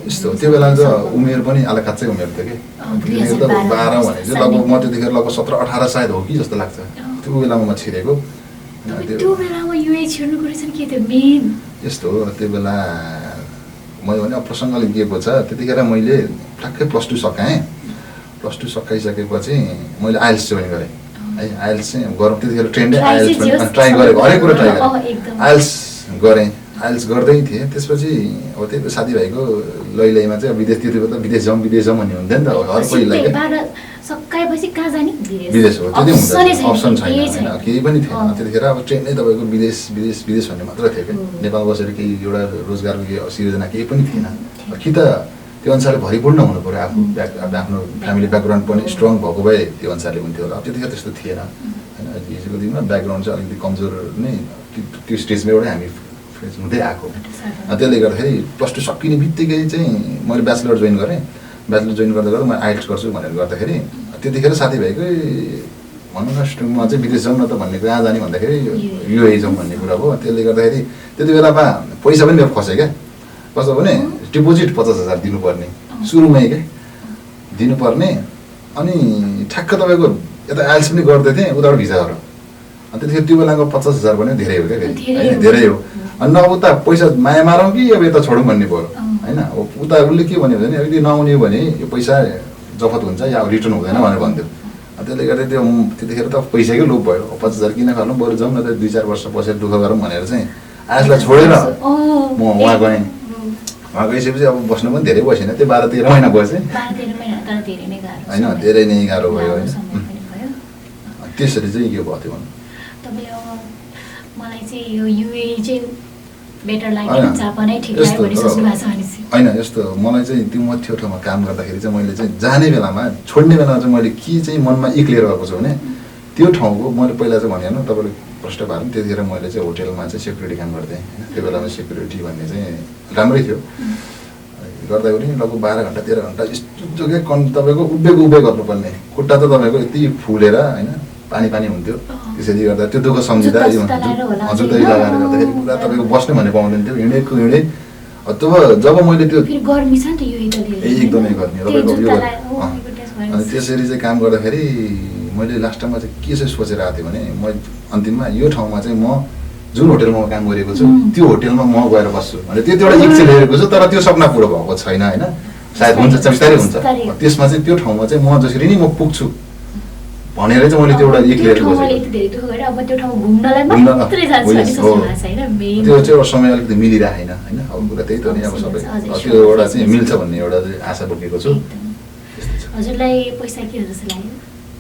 यस्तो। त्यो बेला चाहिँ उमेर पनि आलाखाच्चै उमेर थियो कि, 12 भने चाहिँ लगभग म त्यतिखेर लगभग 17-18 सायद हो कि जस्तो लाग्छ, त्यो बेलामा म छिरेको। यस्तो हो त्यो बेला मैले भने अब प्रसङ्गले के को छ, त्यतिखेर मैले ठ्याक्कै +2 सकाएँ, +2 सकाइसकेपछि मैले आइएल्स जोइन गरेँ है आइएल्स चाहिँ गरौँ त्यतिखेर ट्रेन्डै आइएल्स पनि ट्राई गरेको हरेक कुरा ट्राई गरेँ आइएल्स गरेँ आइएल्स गर्दै थिएँ त्यसपछि अब त्यही साथीभाइको लैलैमा चाहिँ अब विदेश त्यति बेला विदेश जाउँ भन्ने हुन्थ्यो नि त हर कोहीलाई सकाएपछि कहाँ जाने विदेश हो त्यति हुन्छ अप्सन छैन होइन केही पनि थिएन त्यतिखेर अब ट्रेन्डै तपाईँको विदेश विदेश विदेश भन्ने मात्र थियो क्या नेपाल बसेर केही एउटा रोजगारको केही सिर्जना केही पनि थिएन कि त त्यो अनुसारले भरिपूर्ण हुनु पऱ्यो आफ्नो फ्यामिली ब्याकग्राउन्ड पनि स्ट्रङ भएको भए त्यो अनुसारले हुन्थ्यो होला अब त्यतिखेर त्यस्तो थिएन होइन हिजोको दिनमा ब्याकग्राउन्ड चाहिँ अलिकति कमजोर नै त्यो स्टेजमा एउटै हामी फेस हुँदै आएको त्यसले गर्दाखेरि +2 सकिने बित्तिकै चाहिँ मैले ब्याचलर जोइन गरेँ ब्याचलर जोइन गर्दा गर्दा म आइएल्स गर्छु भनेर गर्दाखेरि त्यतिखेर साथीभाइकै भनौँ न स्ट्रिङमा चाहिँ विदेश जाउँ न त भन्ने कहाँ जाने भन्दाखेरि युए जाउँ भन्ने कुरा हो त्यसले गर्दाखेरि त्यति बेलामा पैसा पनि मेरो फसेँ क्या कस्तो भने डिपोजिट 50,000 दिनुपर्ने सुरुमै क्या दिनुपर्ने अनि ठ्याक्क तपाईँको यता आइएल्स पनि गर्दै थिएँ उताबाट भिजाहरू अनि त्यतिखेर त्यो बेलाको 50,000 भने धेरै हो क्या होइन धेरै हो अनि न उता पैसा माया मारौँ कि अब यता छोडौँ भन्ने भयो होइन अब उता उसले के भन्यो भने यदि नआउने हो भने यो पैसा जफत हुन्छ या रिटर्न हुँदैन भनेर भन्थ्यो त्यसले गर्दा त्यो त्यतिखेर त पैसाकै लोभ भयो 50,000 किन खानु बरु जाउँ न त 2-4 वर्ष बसेर दुःख गरौँ भनेर चाहिँ आइएल्सलाई छोडेर म वहाँ गएँ वहाँ गइसकेपछि अब बस्नु पनि धेरै बसेन त्यो 12-13 महिना बसेँ होइन धेरै नै गाह्रो भयो होइन त्यसरी चाहिँ के भयो त्यो मलाई चाहिँ यो युए चाहिँ बेटर लाग्यो जापानै ठिक लाग्यो भने सोच्नु भएको छ भने होइन यस्तो मलाई चाहिँ त्यो म त्यो ठाउँमा काम गर्दाखेरि चाहिँ मैले चाहिँ जाने बेलामा छोड्ने बेलामा चाहिँ मैले के चाहिँ मनमा इक्लियर भएको छु भने त्यो ठाउँको मैले पहिला चाहिँ भने होइन तपाईँले प्रश्न पारौँ त्यतिखेर मैले चाहिँ होटेलमा चाहिँ सेक्युरिटी काम गर्थेँ होइन त्यो बेलामा सेक्युरिटी भन्ने चाहिँ राम्रै थियो गर्दा पनि लगभग 12 घन्टा 13 घन्टा यस्तो के तपाईँको उभ्य गर्नुपर्ने खुट्टा त तपाईँको यति फुलेर होइन पानी हुन्थ्यो त्यसरी गर्दा त्यो दुःख सम्झिँदा हजुर त्यही लगाएर गर्दाखेरि पुरा तपाईँको बस्ने भन्ने पाउँदैन थियो हिँडे अथवा जब मैले त्यो एकदमै गर्मी तपाईँको अनि त्यसरी चाहिँ काम गर्दाखेरि मैले लास्ट टाइममा चाहिँ के चाहिँ सोचेर आएको थिएँ भने म अन्तिममा यो ठाउँमा चाहिँ म जुन होटेलमा म काम गरेको छु त्यो होटेलमा म गएर बस्छु भने त्यो एउटा इच्छा लिएको छु तर त्यो सपना पुरो भएको छैन होइन सायद हुन्छ बिस्तारै हुन्छ त्यसमा चाहिँ त्यो ठाउँमा चाहिँ म जसरी नै म पुग्छु भनेर चाहिँ मैले त्यो एउटा त्यो चाहिँ समय अलिकति मिलिरहेन होइन अब कुरा त्यही त नि अब सबै त्यो एउटा चाहिँ मिल्छ भन्ने एउटा आशा बोकेको छु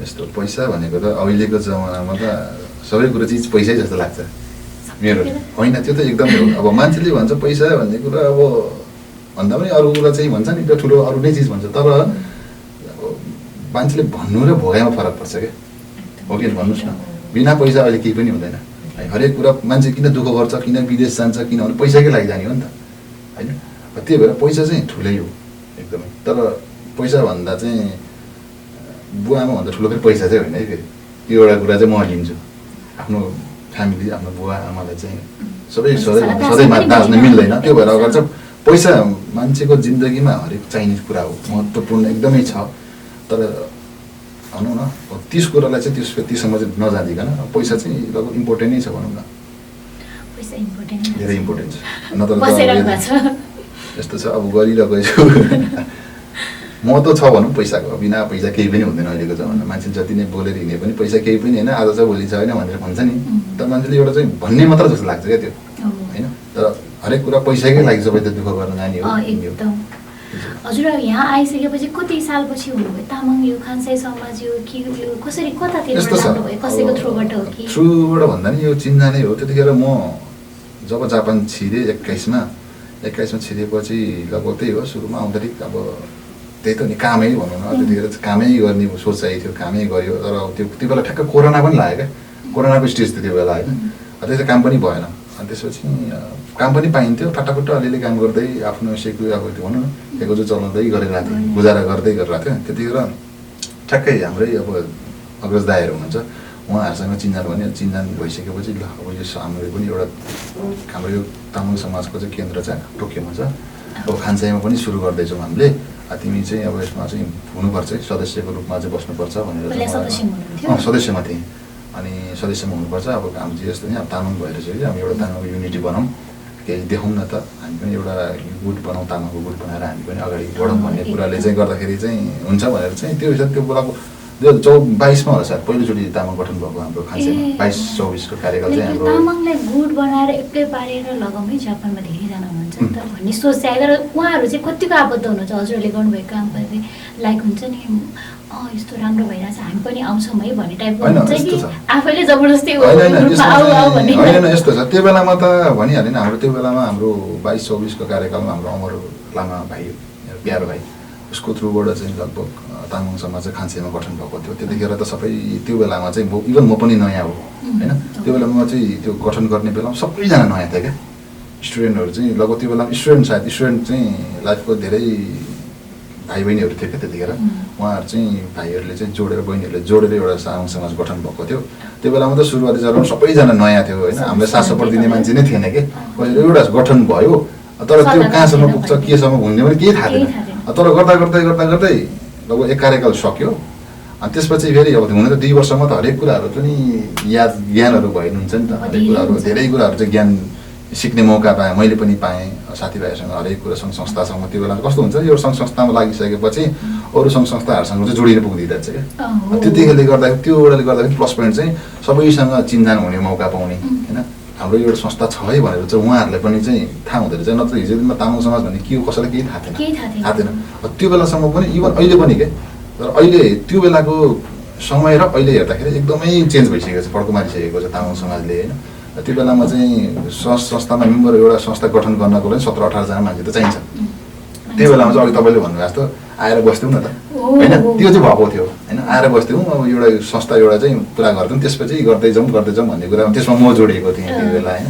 यस्तो पैसा भनेको त अहिलेको जमानामा त सबै कुरो चिज पैसै जस्तो लाग्छ मेरो होइन त्यो त एकदमै हो अब मान्छेले भन्छ पैसा भन्ने कुरा अब भन्दा पनि अरू कुरा चाहिँ भन्छ नि त्यो ठुलो अरू नै चिज भन्छ तर मान्छेले भन्नु र भोगाइमा फरक पर्छ क्या हो कि भन्नुहोस् न बिना पैसा अहिले केही पनि हुँदैन है हरेक कुरा मान्छे किन दुःख गर्छ किन विदेश जान्छ किनभने पैसाकै लागि जाने हो नि त होइन त्यही भएर पैसा चाहिँ ठुलै हो एकदमै तर पैसा भन्दा चाहिँ बुवा आमा भन्दा ठुलो फेरि पैसा चाहिँ होइन है फेरि त्यो एउटा कुरा चाहिँ म लिन्छु आफ्नो फ्यामिली आफ्नो बुवा आमालाई चाहिँ सधैँ बाँच्न मिल्दैन त्यो भएर अगाडि चाहिँ पैसा मान्छेको जिन्दगीमा हरेक चाहिने कुरा हो महत्त्वपूर्ण एकदमै छ तर भनौँ न 30 कुरालाई चाहिँ त्यससम्म चाहिँ नजाँदिकन पैसा चाहिँ लगभग इम्पोर्टेन्ट नै छ भनौँ न धेरै इम्पोर्टेन्ट छ नत्र यस्तो छ अब गरिरहेको छु महत्त्व छ भनौँ पैसाको बिना पैसा केही पनि हुँदैन अहिलेको जमानामा मान्छे जति नै बोलेर हिँडे पनि पैसा केही पनि होइन आज छ भोलि छ होइन भनेर भन्छ नि तर मान्छेले एउटा चाहिँ भन्ने मात्र जस्तो लाग्छ क्या त्यो होइन तर हरेक कुरा पैसाकै लागि सबै त दुःख गर्न जाने हो हजुर यहाँ आइसकेपछि कति सालपछि हुनुभयो तामाङ यो खानसाई समाज यो के यो कसरी कतातिर जानुभयो कसैको थ्रुबाट हो कि थ्रुबाट भन्दा नि यो चिन्जानै हो त्यतिखेर म जब जापान छिरेँ 21मा छिरेपछि लगभग त्यही हो सुरुमा आउँदाखेरि अब त्यही त नि कामै भनौँ न त्यतिखेर कामै गर्ने सोच चाहिएको थियो कामै गऱ्यो तर त्यो बेला ठ्याक्क कोरोना पनि लाग्यो क्या कोरोनाको स्टेज थियो त्यो बेला होइन त्यसै काम पनि भएन अनि त्यसपछि काम पनि पाइन्थ्यो फटाफट अलिअलि काम गर्दै आफ्नो सेकु अब त्यो भनौँ न सेको चाहिँ चलाउँदै गरिरहेको थिएँ गुजारा गर्दै गरिरहेको थियो त्यतिखेर ठ्याक्कै हाम्रै अब अग्रज दाइहरू हुनुहुन्छ उहाँहरूसँग चिन्जान भने चिन्जान भइसकेपछि ल अब यो हाम्रो पनि एउटा हाम्रो यो तामाङ समाजको चाहिँ केन्द्र चाहिँ टोकियोमा छ अब खानसाईमा पनि सुरु गर्दैछौँ हामीले तिमी चाहिँ अब यसमा चाहिँ हुनुपर्छ सदस्यको रूपमा चाहिँ बस्नुपर्छ भनेर सदस्यमा थिएँ अनि सदस्यमा हुनुपर्छ अब हामी चाहिँ यस्तो नि अब तामाङ भएर चाहिँ अब एउटा तामाङको युनिटी बनाऊँ केही देखाउँ न त हामी पनि एउटा गुट बनाऊँ तामाङको गुट बनाएर हामी पनि अगाडि बढौँ भन्ने कुराले चाहिँ गर्दाखेरि चाहिँ हुन्छ भनेर चाहिँ त्यो हिसाब त्यो बेलाको 2022 मा होला सायद पहिलोचोटि तामाङ गठन भएको हाम्रो खानसेनमा 22-24 को कार्यकाल चाहिँ हाम्रो तामाङलाई गुड बनाएर एक्लै पारेर लगाउनै जापानमा धेरैजना हुनुहुन्छ नि त भन्ने सोच चाहिँ तर उहाँहरू चाहिँ कतिको आबद्ध हुनुहुन्छ हजुरहरूले गर्नुभएको कामप्रति लाइक हुन्छ नि यस्तो राम्रो भइरहेछ हामी पनि आउँछौँ है भन्ने टाइपको हुन्छ कि आफैले जबरजस्ती होइन यस्तो छ त्यो बेलामा त भनिहालेन हाम्रो त्यो बेलामा हाम्रो 22-24 को कार्यकालमा हाम्रो अमर लामा भाइ प्यारो भाइ उसको थ्रुबाट चाहिँ लगभग तामाङ समाज चाहिँ खानसेनमा गठन भएको थियो त्यतिखेर त सबै त्यो बेलामा चाहिँ इभन म पनि नयाँ हो होइन त्यो बेलामा चाहिँ त्यो गठन गर्ने बेलामा सबैजना नयाँ थियो क्या स्टुडेन्टहरू चाहिँ लगभग त्यो बेलामा स्टुडेन्ट चाहिँ लाइफको धेरै भाइ बहिनीहरू थियो क्या त्यतिखेर उहाँहरू चाहिँ भाइहरूले चाहिँ जोडेर बहिनीहरूले जोडेर एउटा तामाङ समाज गठन भएको थियो त्यो बेलामा त सुरुवाती चरणमा सबैजना नयाँ थियो होइन हामीलाई साथ सपोर्ट दिने मान्छे नै थिएन कि एउटा गठन भयो तर त्यो कहाँसम्म पुग्छ केसम्म हुने पनि केही थाहा थिएन तर गर्दा लगभग एक कार्यकाल सक्यो अनि त्यसपछि फेरि अब हुन त 2 वर्षमा त हरेक कुराहरू पनि ज्ञानहरू भइनुहुन्छ नि त हरेक कुराहरू धेरै कुराहरू चाहिँ ज्ञान सिक्ने मौका पाएँ मैले पनि पाएँ साथीभाइहरूसँग हरेक कुरा सङ्घ संस्थासँग त्यो बेला कस्तो हुन्छ यो सङ्घ संस्थामा लागिसकेपछि अरू सङ्घ संस्थाहरूसँग चाहिँ जोडिन पुग्दिँदो रहेछ क्या त्यतिखेरले गर्दाखेरि त्योले गर्दाखेरि प्लस पोइन्ट चाहिँ सबैसँग चिन्जान हुने मौका पाउने होइन हाम्रो एउटा संस्था छ है भनेर चाहिँ उहाँहरूलाई पनि चाहिँ थाहा हुँदो रहेछ नत्र हिजो दिनमा तामाङ समाज भन्ने के हो कसैलाई केही थाहा थिएन त्यो बेलासम्म पनि इभन अहिले पनि क्या तर अहिले त्यो बेलाको समय र अहिले हेर्दाखेरि एकदमै चेन्ज भइसकेको छ फड्को मारिसकेको छ तामाङ समाजले होइन त्यो बेलामा चाहिँ संस्थामा मेम्बर एउटा संस्था गठन गर्नको लागि 17-18 जना मान्छे त चाहिन्छ त्यो बेलामा चाहिँ अघि तपाईँले भन्नुभएको जस्तो आएर बस्थ्यौँ न त होइन त्यो चाहिँ भएको थियो होइन आएर बस्थ्यौँ अब एउटा संस्था एउटा चाहिँ पुरा गर्थ्यौँ त्यसपछि गर्दै जाउँ भन्ने कुरा त्यसमा म जोडिएको थिएँ त्यो बेला होइन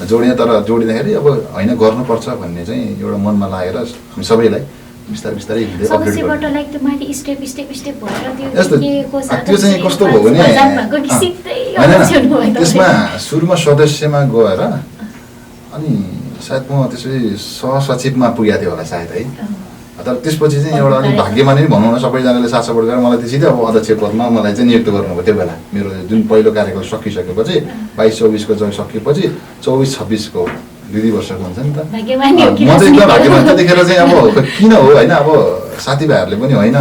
जोडेँ तर जोडिँदाखेरि अब होइन गर्नुपर्छ भन्ने चाहिँ एउटा मनमा लागेर हामी सबैलाई बिस्तारै हिँड्दै अपडेट त्यो चाहिँ कस्तो भयो भने त्यसमा सुरुमा सदस्यमा गएर अनि सायद म त्यसै सहसचिवमा पुगेको थियो होला सायद है तर त्यसपछि चाहिँ एउटा अलिक भाग्यमा नै भनौँ न सबैजनाले साथ सपोर्ट गरेर मलाई त्यो सिधै अब अध्यक्ष पदमा मलाई चाहिँ नियुक्त गर्नुभयो त्यो बेला मेरो जुन पहिलो कार्यकाल सकिसकेपछि 22-24 को जब सकिएपछि 24-26 को 2 वर्षको हुन्छ नि त म चाहिँ एकदम भाग्यमान त्यतिखेर चाहिँ अब किन हो होइन अब साथीभाइहरूले पनि होइन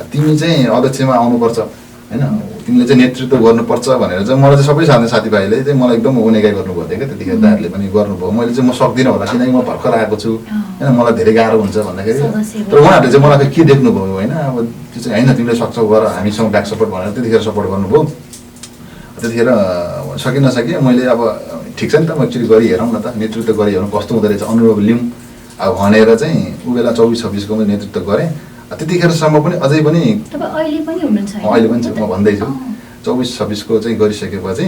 तिमी चाहिँ अध्यक्षमा आउनुपर्छ होइन तिमीले चाहिँ नेतृत्व गर्नुपर्छ भनेर चाहिँ मलाई चाहिँ सबै साथीभाइले चाहिँ मलाई एकदम उनेगाइ गर्नुभएको थियो क्या त्यतिखेर दाहरूले पनि गर्नुभयो मैले चाहिँ म सक्दिनँ होला किनकि म भर्खर आएको छु होइन मलाई धेरै गाह्रो हुन्छ भन्दाखेरि तर उहाँहरूले चाहिँ मलाई के देख्नुभयो होइन अब त्यो चाहिँ होइन तिमीले सक्छौ गर हामीसँग ब्याक सपोर्ट भनेर त्यतिखेर सपोर्ट गर्नुभयो त्यतिखेर सकि नसके मैले अब ठिक छ नि त म एक्चुअली गरिहेरौँ न त नेतृत्व गरिहेरौँ कस्तो हुँदो रहेछ अनुभव लिउँ अब भनेर चाहिँ ऊ बेला 24-26 को नेतृत्व गरेँ त्यतिखेरसम्म पनि अझै पनि अहिले पनि छु म भन्दैछु 24-26 को चाहिँ गरिसकेपछि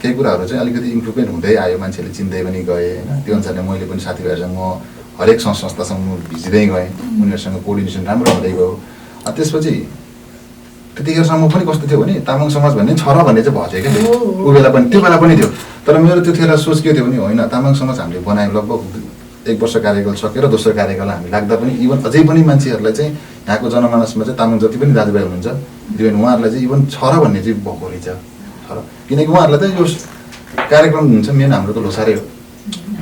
केही कुराहरू चाहिँ अलिकति इम्प्रुभमेन्ट हुँदै आयो मान्छेले चिन्दै पनि गए होइन त्यो अनुसारले मैले पनि साथीभाइहरूसँग म हरेक सङ्घ संस्थासँग भिजिँदै गएँ उनीहरूसँग कोअर्डिनेसन राम्रो हुँदै गयो त्यसपछि त्यतिखेरसम्म पनि कस्तो थियो भने तामाङ समाज भन्ने छ र भन्ने चाहिँ भएको थियो क्या ऊ बेला पनि त्यो बेला पनि थियो तर मेरो त्यतिखेर सोच के थियो भने होइन तामाङ समाज हामीले बनायौँ लगभग 1 वर्ष कार्यकाल सकेर दोस्रो कार्यकाल हामी लाग्दा पनि इभन अझै पनि मान्छेहरूलाई चाहिँ यहाँको जनमानसमा चाहिँ तामाङ जति पनि दाजुभाइ हुनुहुन्छ दिदीबहिनी उहाँहरूलाई चाहिँ इभन छ र भन्ने चाहिँ भएको रहेछ छ र किनकि उहाँहरूलाई चाहिँ यो कार्यक्रम हुन्छ मेन हाम्रो त लोसारै हो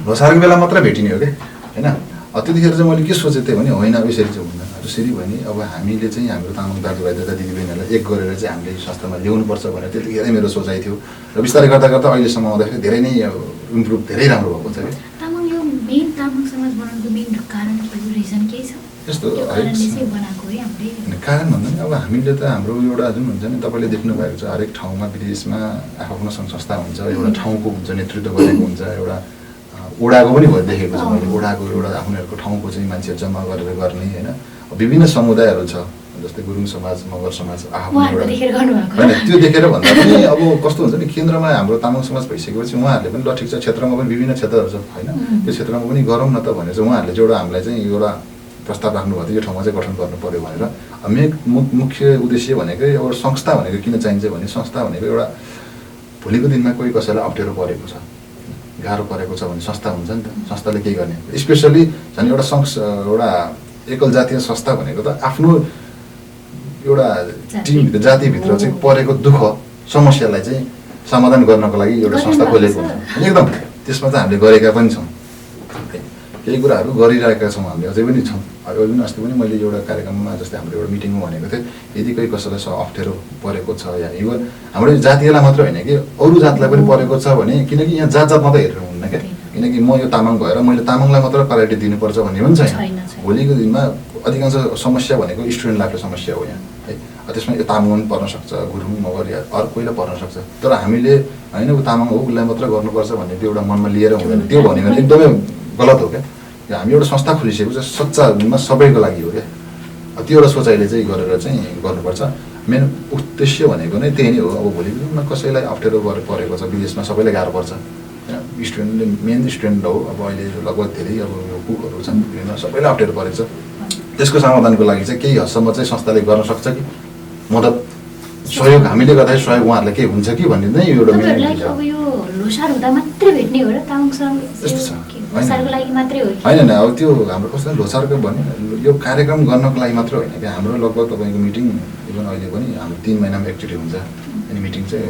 लोसारको बेला मात्र भेटिने हो क्या होइन त्यतिखेर चाहिँ मैले के सोचेको थिएँ भने होइन यसरी चाहिँ हुँदैन यसरी भने अब हामीले चाहिँ हाम्रो तामाङ दाजुभाइ तथा दिदीबहिनीहरूलाई एक गरेर चाहिँ हामीले यो संस्थामा ल्याउनुपर्छ भनेर त्यतिखेरै मेरो सोचाइ थियो र बिस्तारै गर्दा अहिलेसम्म आउँदाखेरि धेरै नै इम्प्रुभ धेरै राम्रो भएको छ कि तामाङ समाज बनाउनुको मेन कारण के हो रिजन के छ यस्तो बनाएको है हामीले कारण भन्दा नि अब हामीले त हाम्रो एउटा जुन हुन्छ नि तपाईँले देख्नु भएको छ हरेक ठाउँमा विदेशमा आफ्नो सङ्घ संस्था हुन्छ एउटा ठाउँको हुन्छ नेतृत्व गरेको हुन्छ एउटा ओडाको पनि देखेको छ मैले ओडाको एउटा आफ्नोहरूको ठाउँको चाहिँ मान्छेहरू जम्मा गरेर गर्ने होइन विभिन्न समुदायहरू छ जस्तै गुरुङ समाज मगर समाज आफ्नो एउटा होइन त्यो देखेर भन्दा पनि अब कस्तो हुन्छ नि केन्द्रमा हाम्रो तामाङ समाज भइसकेपछि उहाँहरूले पनि ल ठिक छ क्षेत्रमा पनि विभिन्न क्षेत्रहरू छ होइन त्यो क्षेत्रमा पनि गरौँ न त भनेर चाहिँ उहाँहरूले चाहिँ एउटा हामीलाई चाहिँ एउटा प्रस्ताव राख्नुभएको थियो यो ठाउँमा चाहिँ गठन गर्नु पर्यो भनेर मुख्य उद्देश्य भनेकै एउटा संस्था भनेको किन चाहिन्छ भने संस्था भनेको एउटा भोलिको दिनमा कोही कसैलाई अप्ठ्यारो परेको छ गाह्रो परेको छ भने संस्था हुन्छ नि त संस्थाले के गर्ने स्पेसल्ली झन् एउटा एकल जातीय संस्था भनेको त आफ्नो एउटा टिम जातिभित्र चाहिँ परेको दुःख समस्यालाई चाहिँ समाधान गर्नको लागि एउटा संस्था खोलेको हुन्छ एकदम त्यसमा चाहिँ हामीले गरेका पनि छौँ केही कुराहरू गरिरहेका छौँ हामीले अझै पनि छौँ। अहिले पनि अस्ति पनि मैले एउटा कार्यक्रममा जस्तै हाम्रो एउटा मिटिङमा भनेको थिएँ यदि कोही कसैलाई अप्ठ्यारो परेको छ या इभन हाम्रो जातीयलाई मात्र होइन कि अरू जातलाई पनि परेको छ भने किनकि यहाँ जात जात मात्रै हेरेर हुन्न क्या किनकि म यो तामाङ भएर मैले तामाङलाई मात्र प्रायोरिटी दिनुपर्छ भन्ने पनि छैन। भोलिको दिनमा अधिकांश समस्या भनेको स्टुडेन्टलाई समस्या हो यहाँ है त्यसमा यो तामाङ पनि पर्न सक्छ गुरुङ मगर या अरू कोहीलाई पर्न सक्छ तर हामीले होइन ऊ तामाङ हो उसलाई मात्र गर्नुपर्छ भन्ने त्यो एउटा मनमा लिएर हुँदैन त्यो भन्यो भने एकदमै गलत हो क्या। हामी एउटा संस्था खोलिसकेको छ सच्चा रूपमा सबैको लागि हो क्या त्यो एउटा सोचाइले चाहिँ गरेर चाहिँ गर्नुपर्छ। मेन उद्देश्य भनेको नै त्यही नै हो। अब भोलिको दिनमा कसैलाई अप्ठ्यारो परेको छ विदेशमा सबैलाई गाह्रो पर्छ होइन स्टुडेन्टले मेन स्टुडेन्ट हो अब अहिले लगभग धेरै अब कुकहरू छन् सबैलाई अप्ठ्यारो परेको छ त्यसको समाधानको लागि चाहिँ केही हदसम्म चाहिँ संस्थाले गर्न सक्छ कि मद्दत सहयोग हामीले गर्दाखेरि सहयोग उहाँहरूलाई के हुन्छ कि भन्ने नै एउटा होइन अब त्यो हाम्रो कस्तो लोसारको भन्यो यो कार्यक्रम गर्नको लागि मात्र होइन क्या हाम्रो लगभग तपाईँको मिटिङ इभन अहिले पनि हाम्रो 3 महिनामा एकचोटि हुन्छ अनि मिटिङ चाहिँ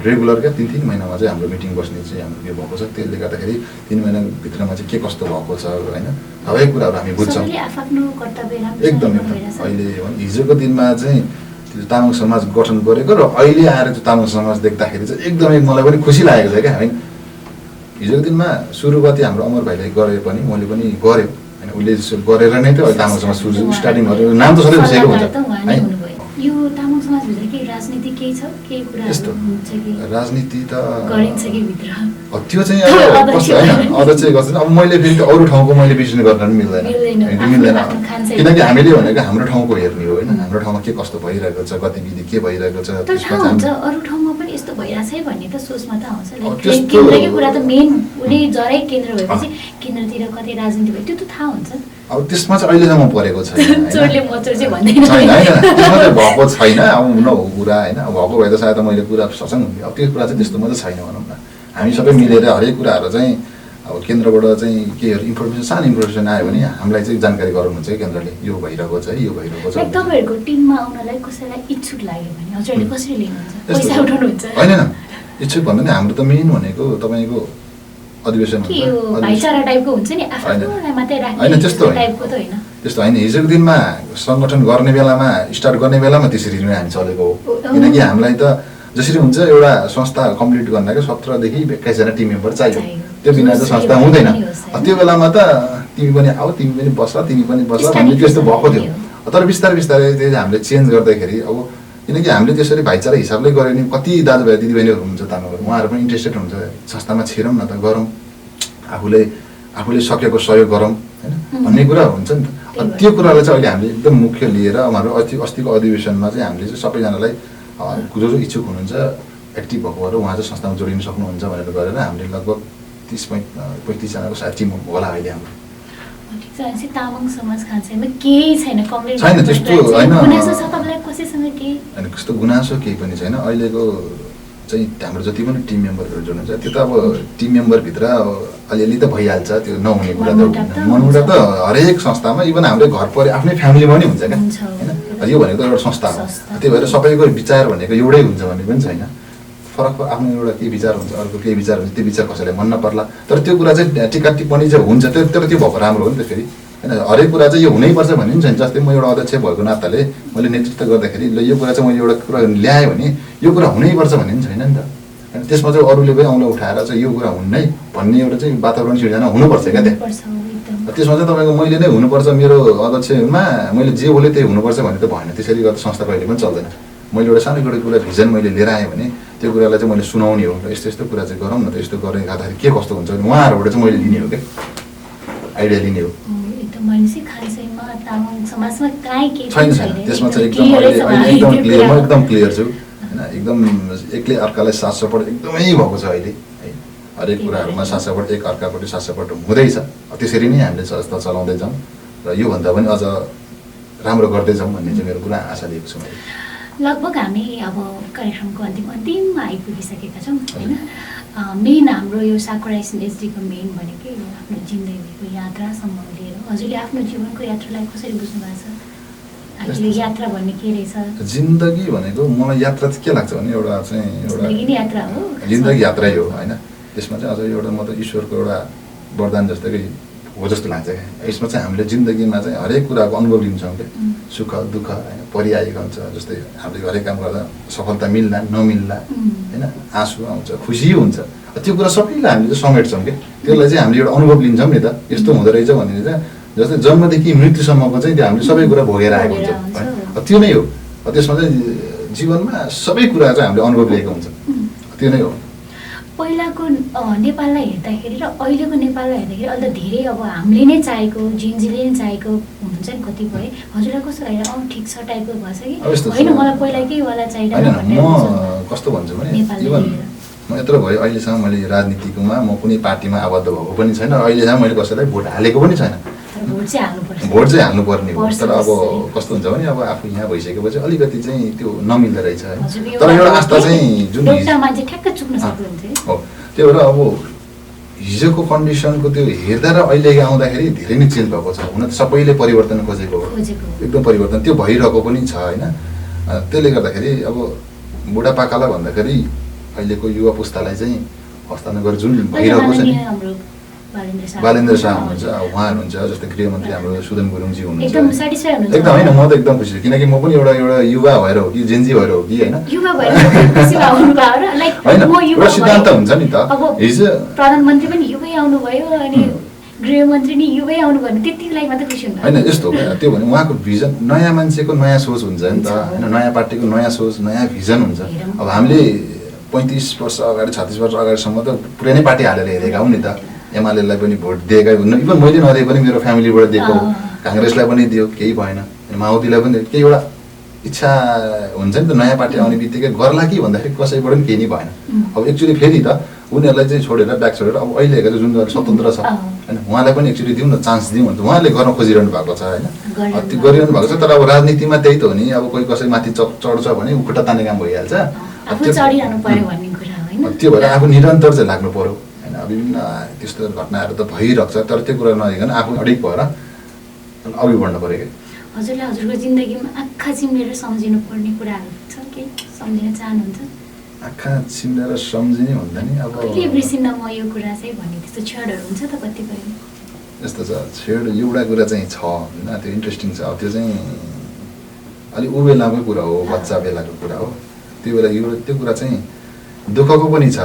रेगुलर क्या 3 महिनामा चाहिँ हाम्रो मिटिङ बस्ने चाहिँ हाम्रो यो भएको छ त्यसले गर्दाखेरि 3 महिनाभित्रमा चाहिँ के कस्तो भएको छ होइन सबै कुराहरू हामी बुझ्छौँ एकदम अहिले हिजोको दिनमा चाहिँ तामाङ समाज गठन गरेको र अहिले आएर त्यो तामाङ समाज देख्दाखेरि चाहिँ एकदमै मलाई पनि खुसी लागेको छ क्या होइन। हिजोको दिनमा सुरुवाती हाम्रो अमर भाइले गरे पनि मैले पनि गरेँ होइन उसले गरेर नै त अहिले तामाङ समाज सुरु स्टार्टिङ गरेर नाम त सधैँ बसेको हुन्छ है। यो तामाङ समाजभित्र के राजनीति केही छ केही कुराहरू हुन्छ कि राजनीति त गरिन्छ कि भित्र त्यो चाहिँ अब कस्तो होइन अध्यक्ष गर्दैन अब मैले फेरि अरू ठाउँको मैले विश्लेषण गर्न पनि मिल्दैन किनकि हामीले भनेको हाम्रो ठाउँको हेर्ने हो होइन हाम्रो ठाउँमा के कस्तो भइरहेको छ गतिविधि के भइरहेको छ अरू ठाउँमा पनि यस्तो भइरहेछ है भन्ने त सोचमा त आउँछ लाइक केन्द्रकै कुरा त मेन उनी जरै केन्द्र भएपछि केन्द्रतिर कतै राजनीति भयो त्यो त थाहा हुन्छ अब त्यसमा चाहिँ अहिलेसम्म परेको छैन चोरले मचोर चाहिँ भन्दैन छैन होइन त्यसमा चाहिँ भएको छैन अब न हो कुरा होइन भएको भए त सायद मैले कुरा ससँग हुन्थ्यो अब त्यो कुरा चाहिँ त्यस्तो मात्रै छैन भनौँ न हामी सबै मिलेर हरेक कुराहरू चाहिँ अब केन्द्रबाट चाहिँ केहरू इन्फर्मेसन सानो इन्फर्मेसन आयो भने हामीलाई चाहिँ जानकारी गराउनुहुन्छ कि केन्द्रले यो भइरहेको छ यो भइरहेको छ तपाईँहरूको टिममा आउनलाई कसैलाई इच्छुक लाग्यो भने हजुरले कसरी लिनुहुन्छ पैसा उठाउनुहुन्छ होइन इच्छुक भन्दा नि हाम्रो त मेन भनेको तपाईँको अधिवेशन भाइचारा टाइपको हुन्छ नि आफ्नोलाई मात्रै राख्ने टाइपको त होइन त्यस्तो होइन हिजोको दिनमा सङ्गठन गर्ने बेलामा स्टार्ट गर्ने बेलामा त्यसरी नै हामी चलेको हो किनकि हामीलाई त जसरी हुन्छ एउटा संस्था कम्प्लिट गर्नको 17 देखि 21 जना टिम मेम्बर चाहियो त्यो बिना त संस्था हुँदैन त्यो बेलामा त तिमी पनि आऊ तिमी पनि बस तिमी पनि बस भन्ने त्यस्तो भएको थियो तर बिस्तारै त्यो हामीले चेन्ज गर्दाखेरि अब किनकि हामीले त्यसरी भाइचारा हिसाबले गऱ्यो भने कति दाजुभाइ दिदीबहिनीहरू हुनुहुन्छ तामाङहरू उहाँहरू पनि इन्ट्रेस्टेड हुन्छ संस्थामा छिरौँ न त गरौँ आफूले सकेको सहयोग गरौँ होइन भन्ने कुरा हुन्छ नि त त्यो कुरालाई चाहिँ अहिले हामीले एकदम मुख्य लिएर हाम्रो अस्तिको अधिवेशनमा चाहिँ हामीले चाहिँ सबैजनालाई जो इच्छुक हुनुहुन्छ एक्टिभ भएको भएर उहाँ चाहिँ संस्थामा जोडिन सक्नुहुन्छ भनेर गरेर हामीले लगभग 30-35 जनाको सायद टिम होला अहिले हाम्रो तामाङ समाज खान्छैमा केही छैन छैन त्यस्तो होइन होइन कस्तो गुनासो केही पनि छैन अहिलेको चाहिँ हाम्रो जति पनि टिम मेम्बरहरू जोड्नुहुन्छ त्यो त अब टिम मेम्बरभित्र अलिअलि त भइहाल्छ त्यो नहुने कुरा त मनमुटाव त हरेक संस्थामा इभन हाम्रो घर परि आफ्नै फ्यामिलीमा पनि हुन्छ क्या होइन यो भनेको त एउटा संस्था हो त्यही भएर सबैको विचार भनेको एउटै हुन्छ भन्ने पनि छैन फरक आफ्नो एउटा केही विचार हुन्छ अर्को केही विचार हुन्छ त्यो विचार कसैलाई मन नपर्ला तर त्यो कुरा चाहिँ टिका टिप्पणी चाहिँ हुन्छ तर त्यो भएको राम्रो हो नि त फेरि होइन हरेक कुरा चाहिँ यो हुनैपर्छ भन्ने पनि छैन जस्तै म एउटा अध्यक्ष भएको नाताले मैले नेतृत्व गर्दाखेरि ल यो कुरा चाहिँ मैले एउटा कुरा ल्याएँ भने यो कुरा हुनैपर्छ भन्ने पनि छैन नि त होइन त्यसमा चाहिँ अरूले पनि औँला उठाएर चाहिँ यो कुरा हुन्न है भन्ने एउटा चाहिँ वातावरण सिर्जना हुनुपर्छ क्या त्यहाँ त्यसमा चाहिँ तपाईँको मैले नै हुनुपर्छ मेरो अध्यक्षमा मैले जे बोलेँ त्यही हुनुपर्छ भन्ने त भएन त्यसरी गर्दा संस्था कहिले पनि चल्दैन मैले एउटा सानो एउटा कुरा भिजन मैले लिएर आएँ भने त्यो कुरालाई चाहिँ मैले सुनाउने हो र यस्तो कुरा चाहिँ गरौँ न त यस्तो गरेर गर्दाखेरि के कस्तो हुन्छ भने उहाँहरूबाट चाहिँ मैले लिने हो क्या आइडिया लिने हो छैन त्यसमा चाहिँ एकदम क्लियर छु होइन एकदम एकले अर्कालाई साथ सपोर्ट एकदमै भएको छ अहिले है हरेक कुराहरूमा साथ सपोर्ट एक अर्कापट्टि साथ सपोर्ट हुँदैछ त्यसरी नै हामीले संस्था चलाउँदै जाउँ र योभन्दा पनि अझ राम्रो गर्दै जाउँ भन्ने चाहिँ मेरो पुरा आशा लिएको छु मैले लगभग हामी अब कार्यक्रमको अन्तिममा आइपुगिसकेका छौँ होइन मेन हाम्रो यो साकुरा एसडीको मेन भनेकै आफ्नो जिन्दगीको यात्रासम्म लिएर हजुरले आफ्नो जीवनको यात्रालाई कसरी बुझ्नु भएको छ यात्रा भन्ने के रहेछ जिन्दगी भनेको मलाई यात्रा चाहिँ के लाग्छ भने एउटा चाहिँ एउटा यात्रा हो जिन्दगी यात्रै हो होइन त्यसमा चाहिँ अझ एउटा म त ईश्वरको एउटा वरदान जस्तो कि हो जस्तो लाग्छ क्या। यसमा चाहिँ हामीले जिन्दगीमा चाहिँ हरेक कुराको अनुभव लिन्छौँ क्या, सुख दुःख होइन परिआएको हुन्छ। जस्तै हामीले हरेक काम गर्दा सफलता मिल्ला नमिल्ला होइन, आँसु आउँछ खुसी हुन्छ, त्यो कुरा सबैलाई हामीले चाहिँ समेट्छौँ क्या। त्यसलाई चाहिँ हामीले एउटा अनुभव लिन्छौँ नि त, यस्तो हुँदो रहेछ भन्ने चाहिँ। जस्तै जन्मदेखि मृत्युसम्मको चाहिँ त्यो हामीले सबै कुरा भोगेर आएको हुन्छ है, त्यो नै हो। त्यसमा चाहिँ जीवनमा सबै कुरा चाहिँ हामीले अनुभव लिएको हुन्छ, त्यो नै हो। पहिलाको नेपाललाई हेर्दाखेरि र अहिलेको नेपाललाई हेर्दाखेरि अहिले त धेरै अब हामीले नै चाहेको जिन्जीले नै चाहेको हुन्छ नि कतिपय। हजुरलाई कस्तो लागेर ठिक छ टाइपको भएछ कि होइन मलाई पहिलाकै वाला चाहिँदैन भन्ने? म कस्तो भन्छु भने इभन म यत्रो भयो अहिलेसम्म मैले राजनीतिकोमा म कुनै पार्टीमा आबद्ध भएको पनि छैन, अहिलेसम्म मैले कसैलाई भोट हालेको पनि छैन। भोट चाहिँ हाल्नुपर्ने हो, तर अब कस्तो हुन्छ भने अब आफू यहाँ भइसकेपछि अलिकति चाहिँ त्यो नमिल्दो रहेछ है। तर एउटा आस्था चाहिँ जुन हो त्यो भएर अब हिजोको कन्डिसनको त्यो हेर्दा र अहिले आउँदाखेरि धेरै नै चेन्ज भएको छ। हुन त सबैले परिवर्तन खोजेको हो, एकदम परिवर्तन त्यो भइरहेको पनि छ होइन। त्यसले गर्दाखेरि अब बुढापाकालाई भन्दाखेरि अहिलेको युवा पुस्तालाई चाहिँ हस्तान्तरण जुन भइरहेको छ नि, बालेन्द्र शाह हुनुहुन्छ, उहाँ हुनुहुन्छ, जस्तै गृहमन्त्री हाम्रो सुदन गुरुङजी हुनुहुन्छ। एकदम होइन, म त एकदम खुसी छु, किनकि म पनि एउटा युवा भएर हो कि जेन्जी भएर हो कि होइन, एउटा सिद्धान्त हुन्छ नि त। हिजो प्रधानमन्त्री पनि युवै आउनुभयो अनि गृहमन्त्री नि युवै आउनु भने त्यतिको लागि मात्रै खुसी हुनु होइन। यस्तो त्यो भने उहाँको भिजन, नयाँ मान्छेको नयाँ सोच हुन्छ नि त होइन, नयाँ पार्टीको नयाँ सोच नयाँ भिजन हुन्छ। अब हामीले 35 वर्ष अगाडि 36 वर्ष अगाडिसम्म त पुरै नै पार्टी हालेर हेरेका हौँ नि त। एमालेलाई पनि भोट दिएकै हुन्न, इभन मैले नदिए पनि मेरो फ्यामिलीबाट दिएको, काङ्ग्रेसलाई पनि दियो केही भएन, माओवादीलाई पनि केही एउटा इच्छा हुन्छ नि त। नयाँ पार्टी आउने बित्तिकै गर्ला कि भन्दाखेरि कसैबाट पनि केही नै भएन। अब एक्चुअली फेरि त उनीहरूलाई चाहिँ छोडेर ब्याक छोडेर अब अहिलेको जुन स्वतन्त्र छ होइन, उहाँलाई पनि एक्चुअली दिउँ न, चान्स दिउँ भने उहाँले गर्न खोजिरहनु भएको छ होइन, त्यो गरिरहनु भएको छ। तर अब राजनीतिमा त्यही त हो नि, अब कोही कसै माथि चढ्छ भने खुट्टा तान्ने काम भइहाल्छ। त्यो भएर आफू निरन्तर चाहिँ लाग्नु पर्यो होइन। विभिन्न त्यस्तो घटनाहरू त भइरहेको छ, तर त्यो कुरा नदेखिकन आफू अडिक भएर अघि बढ्नु पऱ्यो क्या। हजुरले हजुरको जिन्दगीमा आँखा चिम्लेर सम्झिनु पर्ने कुराहरू छ के सम्झिन चाहनुहुन्छ? आँखा चिम्लेर सम्झिने भन्दा नि अब बिर्सिन्न म यो कुरा चाहिँ भन्ने त्यस्तो क्षणहरू हुन्छ त कतिपय? यस्तो छ छेड एउटा कुरा चाहिँ छ होइन, त्यो इन्ट्रेस्टिङ छ। त्यो चाहिँ अलिक ऊ बेलाकै कुरा हो, बच्चा बेलाको कुरा हो। त्यो बेला त्यो कुरा चाहिँ दुःखको पनि छ।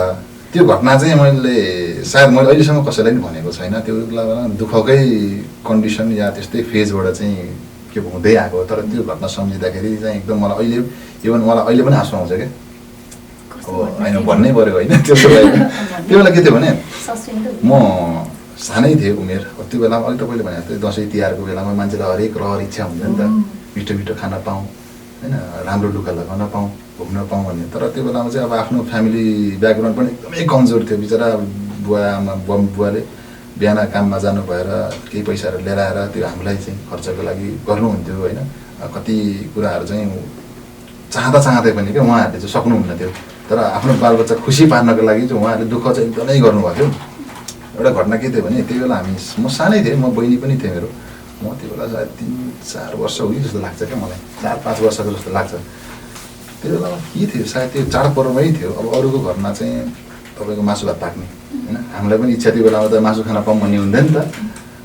त्यो घटना चाहिँ मैले सायद मैले अहिलेसम्म कसैलाई पनि भनेको छैन। त्यो बेला दुःखकै कन्डिसन या त्यस्तै फेजबाट चाहिँ के हुँदै आएको। तर त्यो घटना सम्झिँदाखेरि चाहिँ एकदम मलाई अहिले इभन मलाई अहिले पनि आँसु आउँछ क्या। अब होइन भन्नै पऱ्यो होइन। त्यो बेला के थियो भने म सानै थिएँ उमेर, त्यो बेलामा अलिक तपाईँले भने जस्तै दसैँ तिहारको बेलामा मान्छेलाई हरेक रहर इच्छा हुन्छ नि त, मिठो मिठो खान पाऊँ होइन, राम्रो लुगा लगाउन पाऊँ, घुम्न पाऊँ भन्ने। तर त्यो बेलामा चाहिँ अब आफ्नो फ्यामिली ब्याकग्राउन्ड पनि एकदमै कमजोर थियो। बिचरा बुवाले बिहान काममा जानु भएर केही पैसाहरू लिएर आएर त्यो हामीलाई चाहिँ खर्चको लागि गर्नुहुन्थ्यो होइन। कति कुराहरू चाहिँ चाहँदै पनि क्या उहाँहरूले चाहिँ सक्नुहुन्न थियो। तर आफ्नो बालबच्चा खुसी पार्नको लागि चाहिँ उहाँहरूले दुःख चाहिँ एकदमै गर्नुभएको थियो। एउटा घटना के थियो भने त्यो बेला म सानै थिएँ, म बहिनी पनि थिएँ मेरो। म त्यो बेला सायद 3-4 वर्ष हो कि जस्तो लाग्छ क्या मलाई, 4-5 वर्षको जस्तो लाग्छ। त्यो बेलामा के थियो सायद त्यो चाडपर्वमै थियो। अब अरूको घरमा चाहिँ तपाईँको मासु भात पाक्ने होइन, हामीलाई पनि इच्छा त्यो बेलामा त मासु खान पाऊँ भन्ने हुँदैन नि त।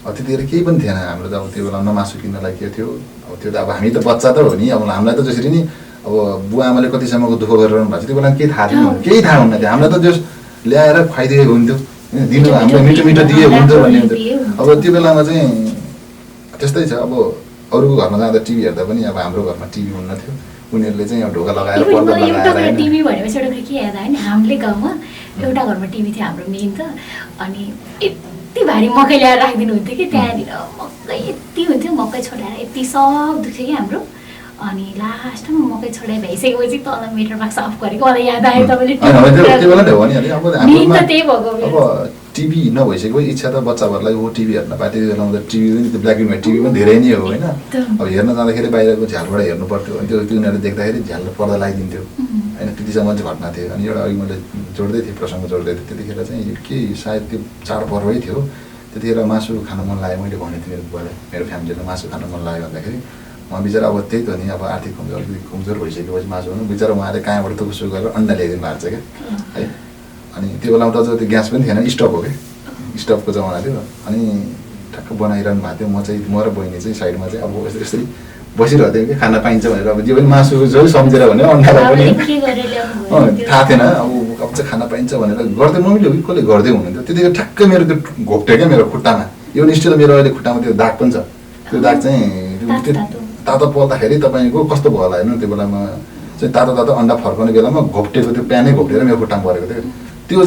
अब त्यतिखेर केही पनि थिएन हाम्रो त। अब त्यो बेलामा मासु किन्नलाई के थियो, अब त्यो त अब हामी त बच्चा त हो नि। अब हामीलाई त जसरी नि अब बुवा आमाले कतिसम्मको दुःख गरिरहनु भएको छ त्यो बेला केही थाहा हुन्न थियो। हामीलाई त जस ल्याएर खुवाइदिएको हुन्थ्यो, दिनु हामीलाई मिठो मिठो दिएको हुन्थ्यो भन्ने हुन्थ्यो। अब त्यो बेलामा चाहिँ त्यस्तै छ। अब अरूको घरमा जाँदा टिभी हेर्दा पनि अब हाम्रो घरमा टिभी हुन्न थियो। उनीहरूले चाहिँ अब ढोका लगाएर पर्दा लगाएर टिभी भनेपछि एउटा के याद आयो नि, हामीले गाउँमा एउटा घरमा टिभी थियो हाम्रो मेन त। अनि यति भारी मकै ल्याएर राखिदिनु हुन्थ्यो कि त्यहाँनिर मकै यति हुन्थ्यो, मकै छोडाएर यति सब दुख्थ्यो कि हाम्रो। अनि लास्टमा मकै छोडाइ भइसकेपछि तल मिटर बक्स अफ गरेको मलाई याद आयो। तपाईँले अब टिभी नभइसकेको इच्छा त बच्चाहरूलाई हो टिभी हेर्न पाए। त्यो बेलामा त टिभी पनि त्यो ब्ल्याक एन्ड व्हाइट टिभी पनि धेरै नै हो होइन। अब हेर्न जाँदाखेरि बाहिरको झ्यालबाट हेर्नु पर्थ्यो, अनि त्यो उनीहरूले देख्दाखेरि झ्याल पर्दा लगाइदिन्थ्यो होइन। त्यतिसम्म चाहिँ घटना थियो। अनि एउटा अघि मैले जोड्दै थिएँ, प्रसङ्ग जोड्दै थिएँ, त्यतिखेर चाहिँ के सायद त्यो चाडपर्वै थियो। त्यतिखेर मासु खान मन लाग्यो, मैले भनेको थिएँ मेरो बुवालाई, मेरो फ्यामिलीलाई मासु खान मन लाग्यो भन्दाखेरि उहाँ बिचरा अब त्यही त नि, अब आर्थिक अलिकति कमजोर भइसकेपछि मासु भन्नु बिचरा उहाँले कहाँबाट त उसो गरेर अन्डा ल्याइदिनु भएको छ क्या है। अनि त्यो बेलामा त अझ त्यो ग्यास पनि थिएन, स्टोभ हो क्या, स्टोभको जमाना थियो। अनि ठ्याक्क बनाइरहनु भएको थियो। म र बहिनी चाहिँ साइडमा चाहिँ अब यसरी बसिरहेको थियौँ कि खाना पाइन्छ भनेर। अब जे पनि मासु जो सम्झेर भने अन्डालाई पनि थाहा थिएन अब चाहिँ खाना पाइन्छ भनेर गर्दै मम्मीले कसले गर्दै हुनुहुन्थ्यो। त्यतिखेर ठ्याक्कै मेरो त्यो घोप्ट्यो क्या मेरो खुट्टामा। यो स्टिल मेरो अहिले खुट्टामा त्यो दाग पनि छ। त्यो दाग चाहिँ तातो पर्दाखेरि तपाईँको कस्तो भयो होला हेर्नु। त्यो बेलामा चाहिँ तातो अन्डा फर्काउने बेलामा घोप्टेको त्यो प्यानै घोप्टेर मेरो खुट्टामा परेको थियो। त्यो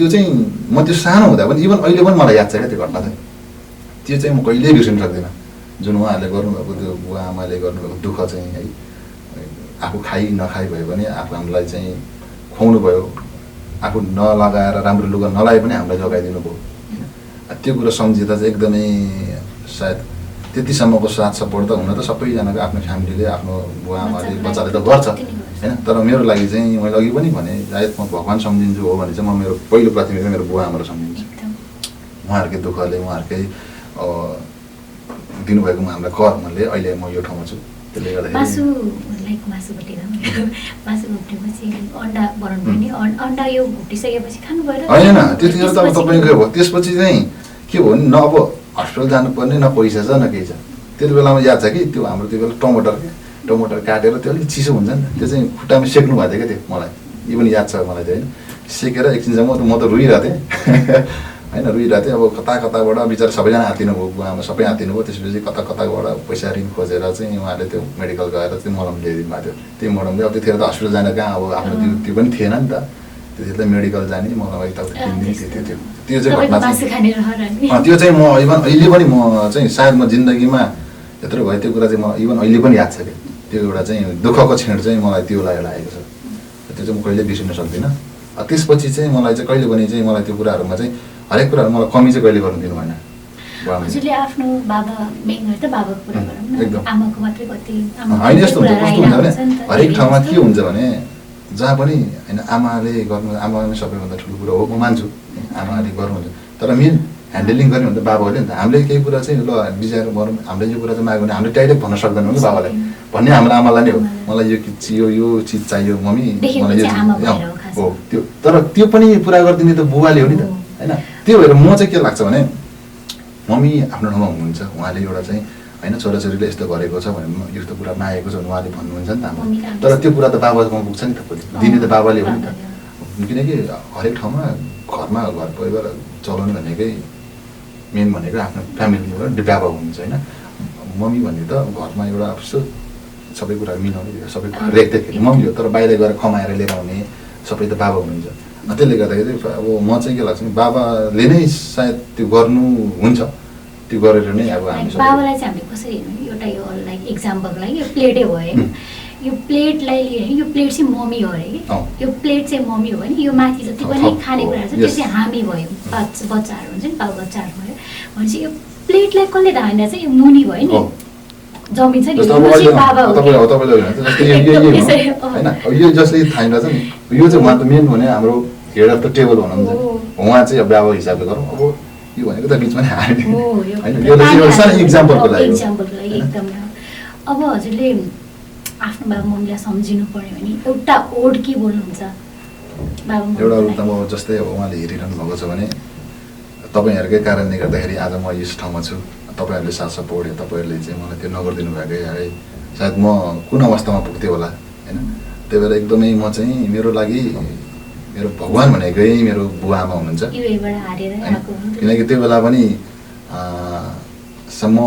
चाहिँ म त्यो सानो हुँदा पनि इभन अहिले पनि मलाई याद छ क्या त्यो घटना चाहिँ। त्यो चाहिँ म कहिल्यै बिर्सिन सक्दिनँ। जुन उहाँहरूले गर्नुभएको त्यो बुवा आमाले गर्नुभएको दुःख चाहिँ है, आफू नखाइ भयो भने आफू हामीलाई चाहिँ खुवाउनु भयो, आफू नलगाएर राम्रो लुगा नलाए पनि हामीलाई लगाइदिनु भयो। त्यो कुरा सम्झिँदा चाहिँ एकदमै सायद त्यतिसम्मको साथ सपोर्ट त हुन त सबैजनाको आफ्नो फ्यामिलीले आफ्नो बुवा आमाले बच्चाले त गर्छ होइन। तर मेरो लागि चाहिँ मैले अघि पनि भने सायद म भगवान् सम्झिन्छु हो भने चाहिँ म मेरो पहिलो प्राथमिकता मेरो बुवा आमालाई सम्झिन्छु। उहाँहरूकै दुःखले उहाँहरूकै दिनुभएको हामीलाई कर्मले अहिले म यो ठाउँमा छु। त्यसले गर्दाखेरि होइन त्यतिखेर त अब तपाईँको भयो। त्यसपछि चाहिँ के भयो भने न अब हस्पिटल जानुपर्ने न पैसा छ न केही छ। त्यति बेलामा याद छ कि त्यो हाम्रो त्यो बेला टमाटर काटेर त्यो अलिक चिसो हुन्छ नि त, त्यो चाहिँ खुट्टामा सेक्नु भएको थियो क्या त्यो मलाई। यो पनि याद छ मलाई चाहिँ होइन। सेकेर एकछिनसम्म म त रोइरहेको थिएँ होइन, रोइरहेको थिएँ। अब कताबाट बिचरा सबैजना आत्तिनु भयो, बुवामा सबै आत्तिनु भयो। त्यसपछि कताबाट पैसा ऋण खोजेर चाहिँ उहाँले त्यो मेडिकल गएर त्यो मलम ल्याइदिनु भएको थियो। त्यो मलमले अब त्यतिखेर त हस्पिटल जाने कहाँ अब आफ्नो त्यो पनि थिएन नि त। त्यतिखेर त मेडिकल जाने मलम यताउता किनिदिने त्यो चाहिँ घटना छ। त्यो चाहिँ म इभन अहिले पनि म चाहिँ सायद म जिन्दगीमा यत्रो भयो त्यो कुरा चाहिँ म इभन अहिले पनि याद छ क्या। त्यो एउटा चाहिँ दुःखको क्षण चाहिँ मलाई त्यो लागेको छ। त्यो चाहिँ म कहिले बिर्सिन सक्दिनँ। त्यसपछि चाहिँ मलाई चाहिँ कहिले पनि चाहिँ मलाई त्यो कुराहरूमा चाहिँ हरेक कुराहरू मलाई कमी चाहिँ कहिले गर्नु दिनु भएन। हजुरले आफ्नो बाबा मेन गरे त बाबाको कुरा गरौँ न, आमाको मात्रै कति होइन। यस्तो हुन्छ भने हरेक ठाउँमा के हुन्छ भने जहाँ पनि होइन आमाले गर्नु, आमा नै सबैभन्दा ठुलो कुरा हो, म मान्छु आमाले गर्नुहुन्छ। तर मेन ह्यान्डलिङ गर्ने भने त बाबाहरूले नि त। हामीले केही कुरा चाहिँ ल डिजायर गरौँ, हामीले यो कुरा चाहिँ माग्यो भने हामीले डाइरेक्ट भन्न सक्दैनौँ कि बाबालाई, भन्ने हाम्रो आमालाई नै हो। मलाई यो चिज चाहियो मम्मी, मलाई यो हो त्यो। तर त्यो पनि पुरा गरिदिने त बुबाले हो नि त होइन। त्यो भएर म चाहिँ के लाग्छ भने मम्मी आफ्नो ठाउँमा हुनुहुन्छ, उहाँले एउटा चाहिँ होइन छोराछोरीले यस्तो गरेको छ भने यस्तो कुरा मागेको छ भने उहाँले भन्नुहुन्छ नि त हाम्रो। तर त्यो कुरा त बाबासँग पुग्छ नि त, दिने त बाबाले हो नि त। किनकि हरेक ठाउँमा घरमा घर परिवार चलाउनु भनेकै मेन भनेको आफ्नो फ्यामिलीबाट बाबा हुनुहुन्छ होइन। मम्मी भन्ने त घरमा एउटा सबै कुरा मिलाउने सबै रेख्दाखेरि मम्मी हो। तर बाहिर गएर कमाएर लिएर आउने सबै त बाबा हुनुहुन्छ। त्यसले गर्दाखेरि अब म चाहिँ के लाग्छ भने बाबाले नै सायद त्यो गर्नुहुन्छ, त्यो गरेर नै अब हामी बाबालाई चाहिँ हामीले कसरी हेर्नु एउटा यो लाइक इक्जाम्पलको लागि यो प्लेटै भयो होइन, यो प्लेटलाई लियो भने यो प्लेट चाहिँ मम्मी हो अरे कि, यो प्लेट चाहिँ मम्मी हो भने यो माथि जति पनि खानेकुराहरू छ त्यो चाहिँ हामी भयो, बच्चाहरू हुन्छ नि बाबु बच्चाहरू भयो भनेपछि यो प्लेटलाई कसले धानेर चाहिँ यो मुनि भयो नि जमिन छ नि बाबा हो होइन। यो जसले थाहा छ नि यो चाहिँ उहाँको मेन भने हाम्रो हेड अफ द टेबल हुनुहुन्छ, उहाँ चाहिँ अब बाबा हिसाबले गरौँ। अब यो भनेको त बिचमा नै हामी होइन, यो सानो इक्जाम्पलको लागि एकदम। अब हजुरले आफ्नो बाबा मम्मीलाई सम्झिनु पर्यो भने एउटा ओड के बोल्नुहुन्छ बाबा मम्मी? एउटा ओड त म जस्तै अब उहाँले हेरिरहनु भएको छ भने तपाईँहरूकै कारणले गर्दाखेरि आज म यस ठाउँमा छु। तपाईँहरूले साथ सपोर्ट तपाईँहरूले चाहिँ मलाई त्यो नगरिदिनु भएकै है सायद म कुन अवस्थामा पुग्थेँ होला होइन। त्यही भएर एकदमै म चाहिँ मेरो लागि मेरो भगवान् भनेकै मेरो बुवा आमा हुनुहुन्छ होइन। किनकि त्यो बेला पनि सम्म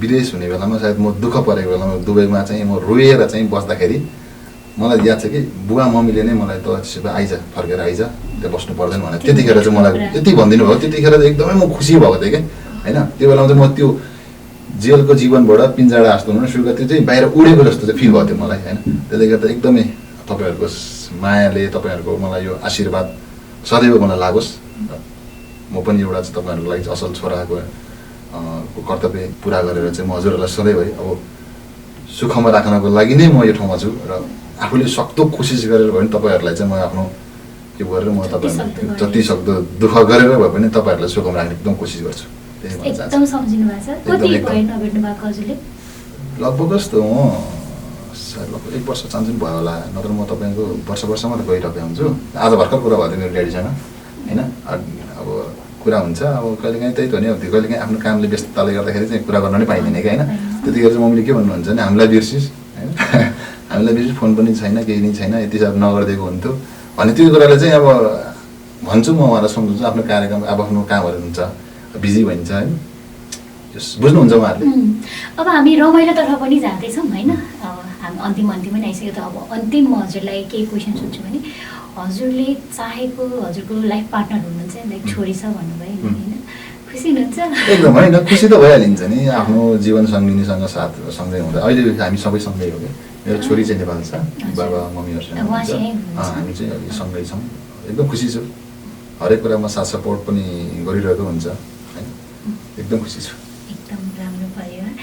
विदेश हुने बेलामा सायद म दुःख परेको बेलामा दुबईमा चाहिँ म रोएर चाहिँ बस्दाखेरि मलाई याद छ कि बुवा मम्मीले नै मलाई त त्यसो भए आइज फर्केर आइज त्यहाँ बस्नु पर्दैन भनेर त्यतिखेर चाहिँ मलाई यति भनिदिनु भयो। त्यतिखेर चाहिँ एकदमै म खुसी भएको थिएँ क्या होइन। त्यो बेलामा चाहिँ म त्यो जेलको जीवनबाट पिन्जाडा जस्तो हुनु सुगा त्यो चाहिँ बाहिर उडेको जस्तो चाहिँ फिल भएको थियो मलाई होइन। त्यसले गर्दा एकदमै तपाईँहरूको मायाले तपाईँहरूको मलाई यो आशीर्वाद सदैव मलाई लागोस्। म पनि एउटा चाहिँ तपाईँहरूको लागि चाहिँ असल छोराको कर्तव्य पुरा गरेर चाहिँ म हजुरहरूलाई सधैँ अब सुखमा राख्नको लागि नै म यो ठाउँमा छु र आफूले सक्दो कोसिस गरेर भयो भने तपाईँहरूलाई चाहिँ म आफ्नो के गरेर म तपाईँहरूलाई जति सक्दो दुःख गरेर भए पनि तपाईँहरूलाई सुखमा राख्ने एकदम कोसिस गर्छु। एकदम सम्झिनु भएको छ। कति भयो नभेट्नु भएको हजुरले? लगभग जस्तो म लगभग 1 वर्ष चान्चुन भयो होला, नत्र म तपाईँको वर्षमा त गइरहेको हुन्छु। आज भर्खर कुरा भएको थियो मेरो ड्याडीसँग होइन। अब कुरा हुन्छ। अब कहिलेकाहीँ त्यही त हो नि, अब त्यो कहिलेकाहीँ आफ्नो कामले व्यस्तताले गर्दाखेरि चाहिँ कुरा गर्न नै पाइँदैन क्या होइन। त्यतिखेर चाहिँ मम्मीले के भन्नुहुन्छ भने हामीलाई बिर्सिस् होइन, हामीलाई बिर्सिस, फोन पनि छैन, केही नै छैन, यति साह्रो नगरिदिएको हुन्थ्यो भने त्यो कुराले चाहिँ अब भन्छु म उहाँलाई सम्झाउँछु। आफ्नो कार्यक्रम अब आफ्नो कामहरू हुन्छ, बिजी भइन्छ होइन, बुझ्नुहुन्छ उहाँहरूले। अब हामी रमाइलोतर्फ पनि जाँदैछौँ होइन। अब हामी अन्तिममा आइसक्यो त। अब अन्तिम म हजुरलाई केही क्वेसन सोध्छु भने हजुरले चाहेको हजुरको लाइफ पार्टनर हुनुहुन्छ, लाइक छोरी छ भन्नुभयो होइन, खुसी हुनुहुन्छ? एकदम होइन, खुसी त भइहालिन्छ नि आफ्नो जीवन सङ्गिनीसँग साथ सँगै हुँदा। अहिले हामी सबै सँगै हो क्या, मेरो छोरी चाहिँ नेपाल छ, बाबा मम्मीहरूसँग हुन्छ, हामी चाहिँ अहिले सँगै छौँ। एकदम खुसी छु, हरेक कुरामा साथ सपोर्ट पनि गरिरहेको हुन्छ होइन, एकदम खुसी छु। एकदम राम्रो भयो।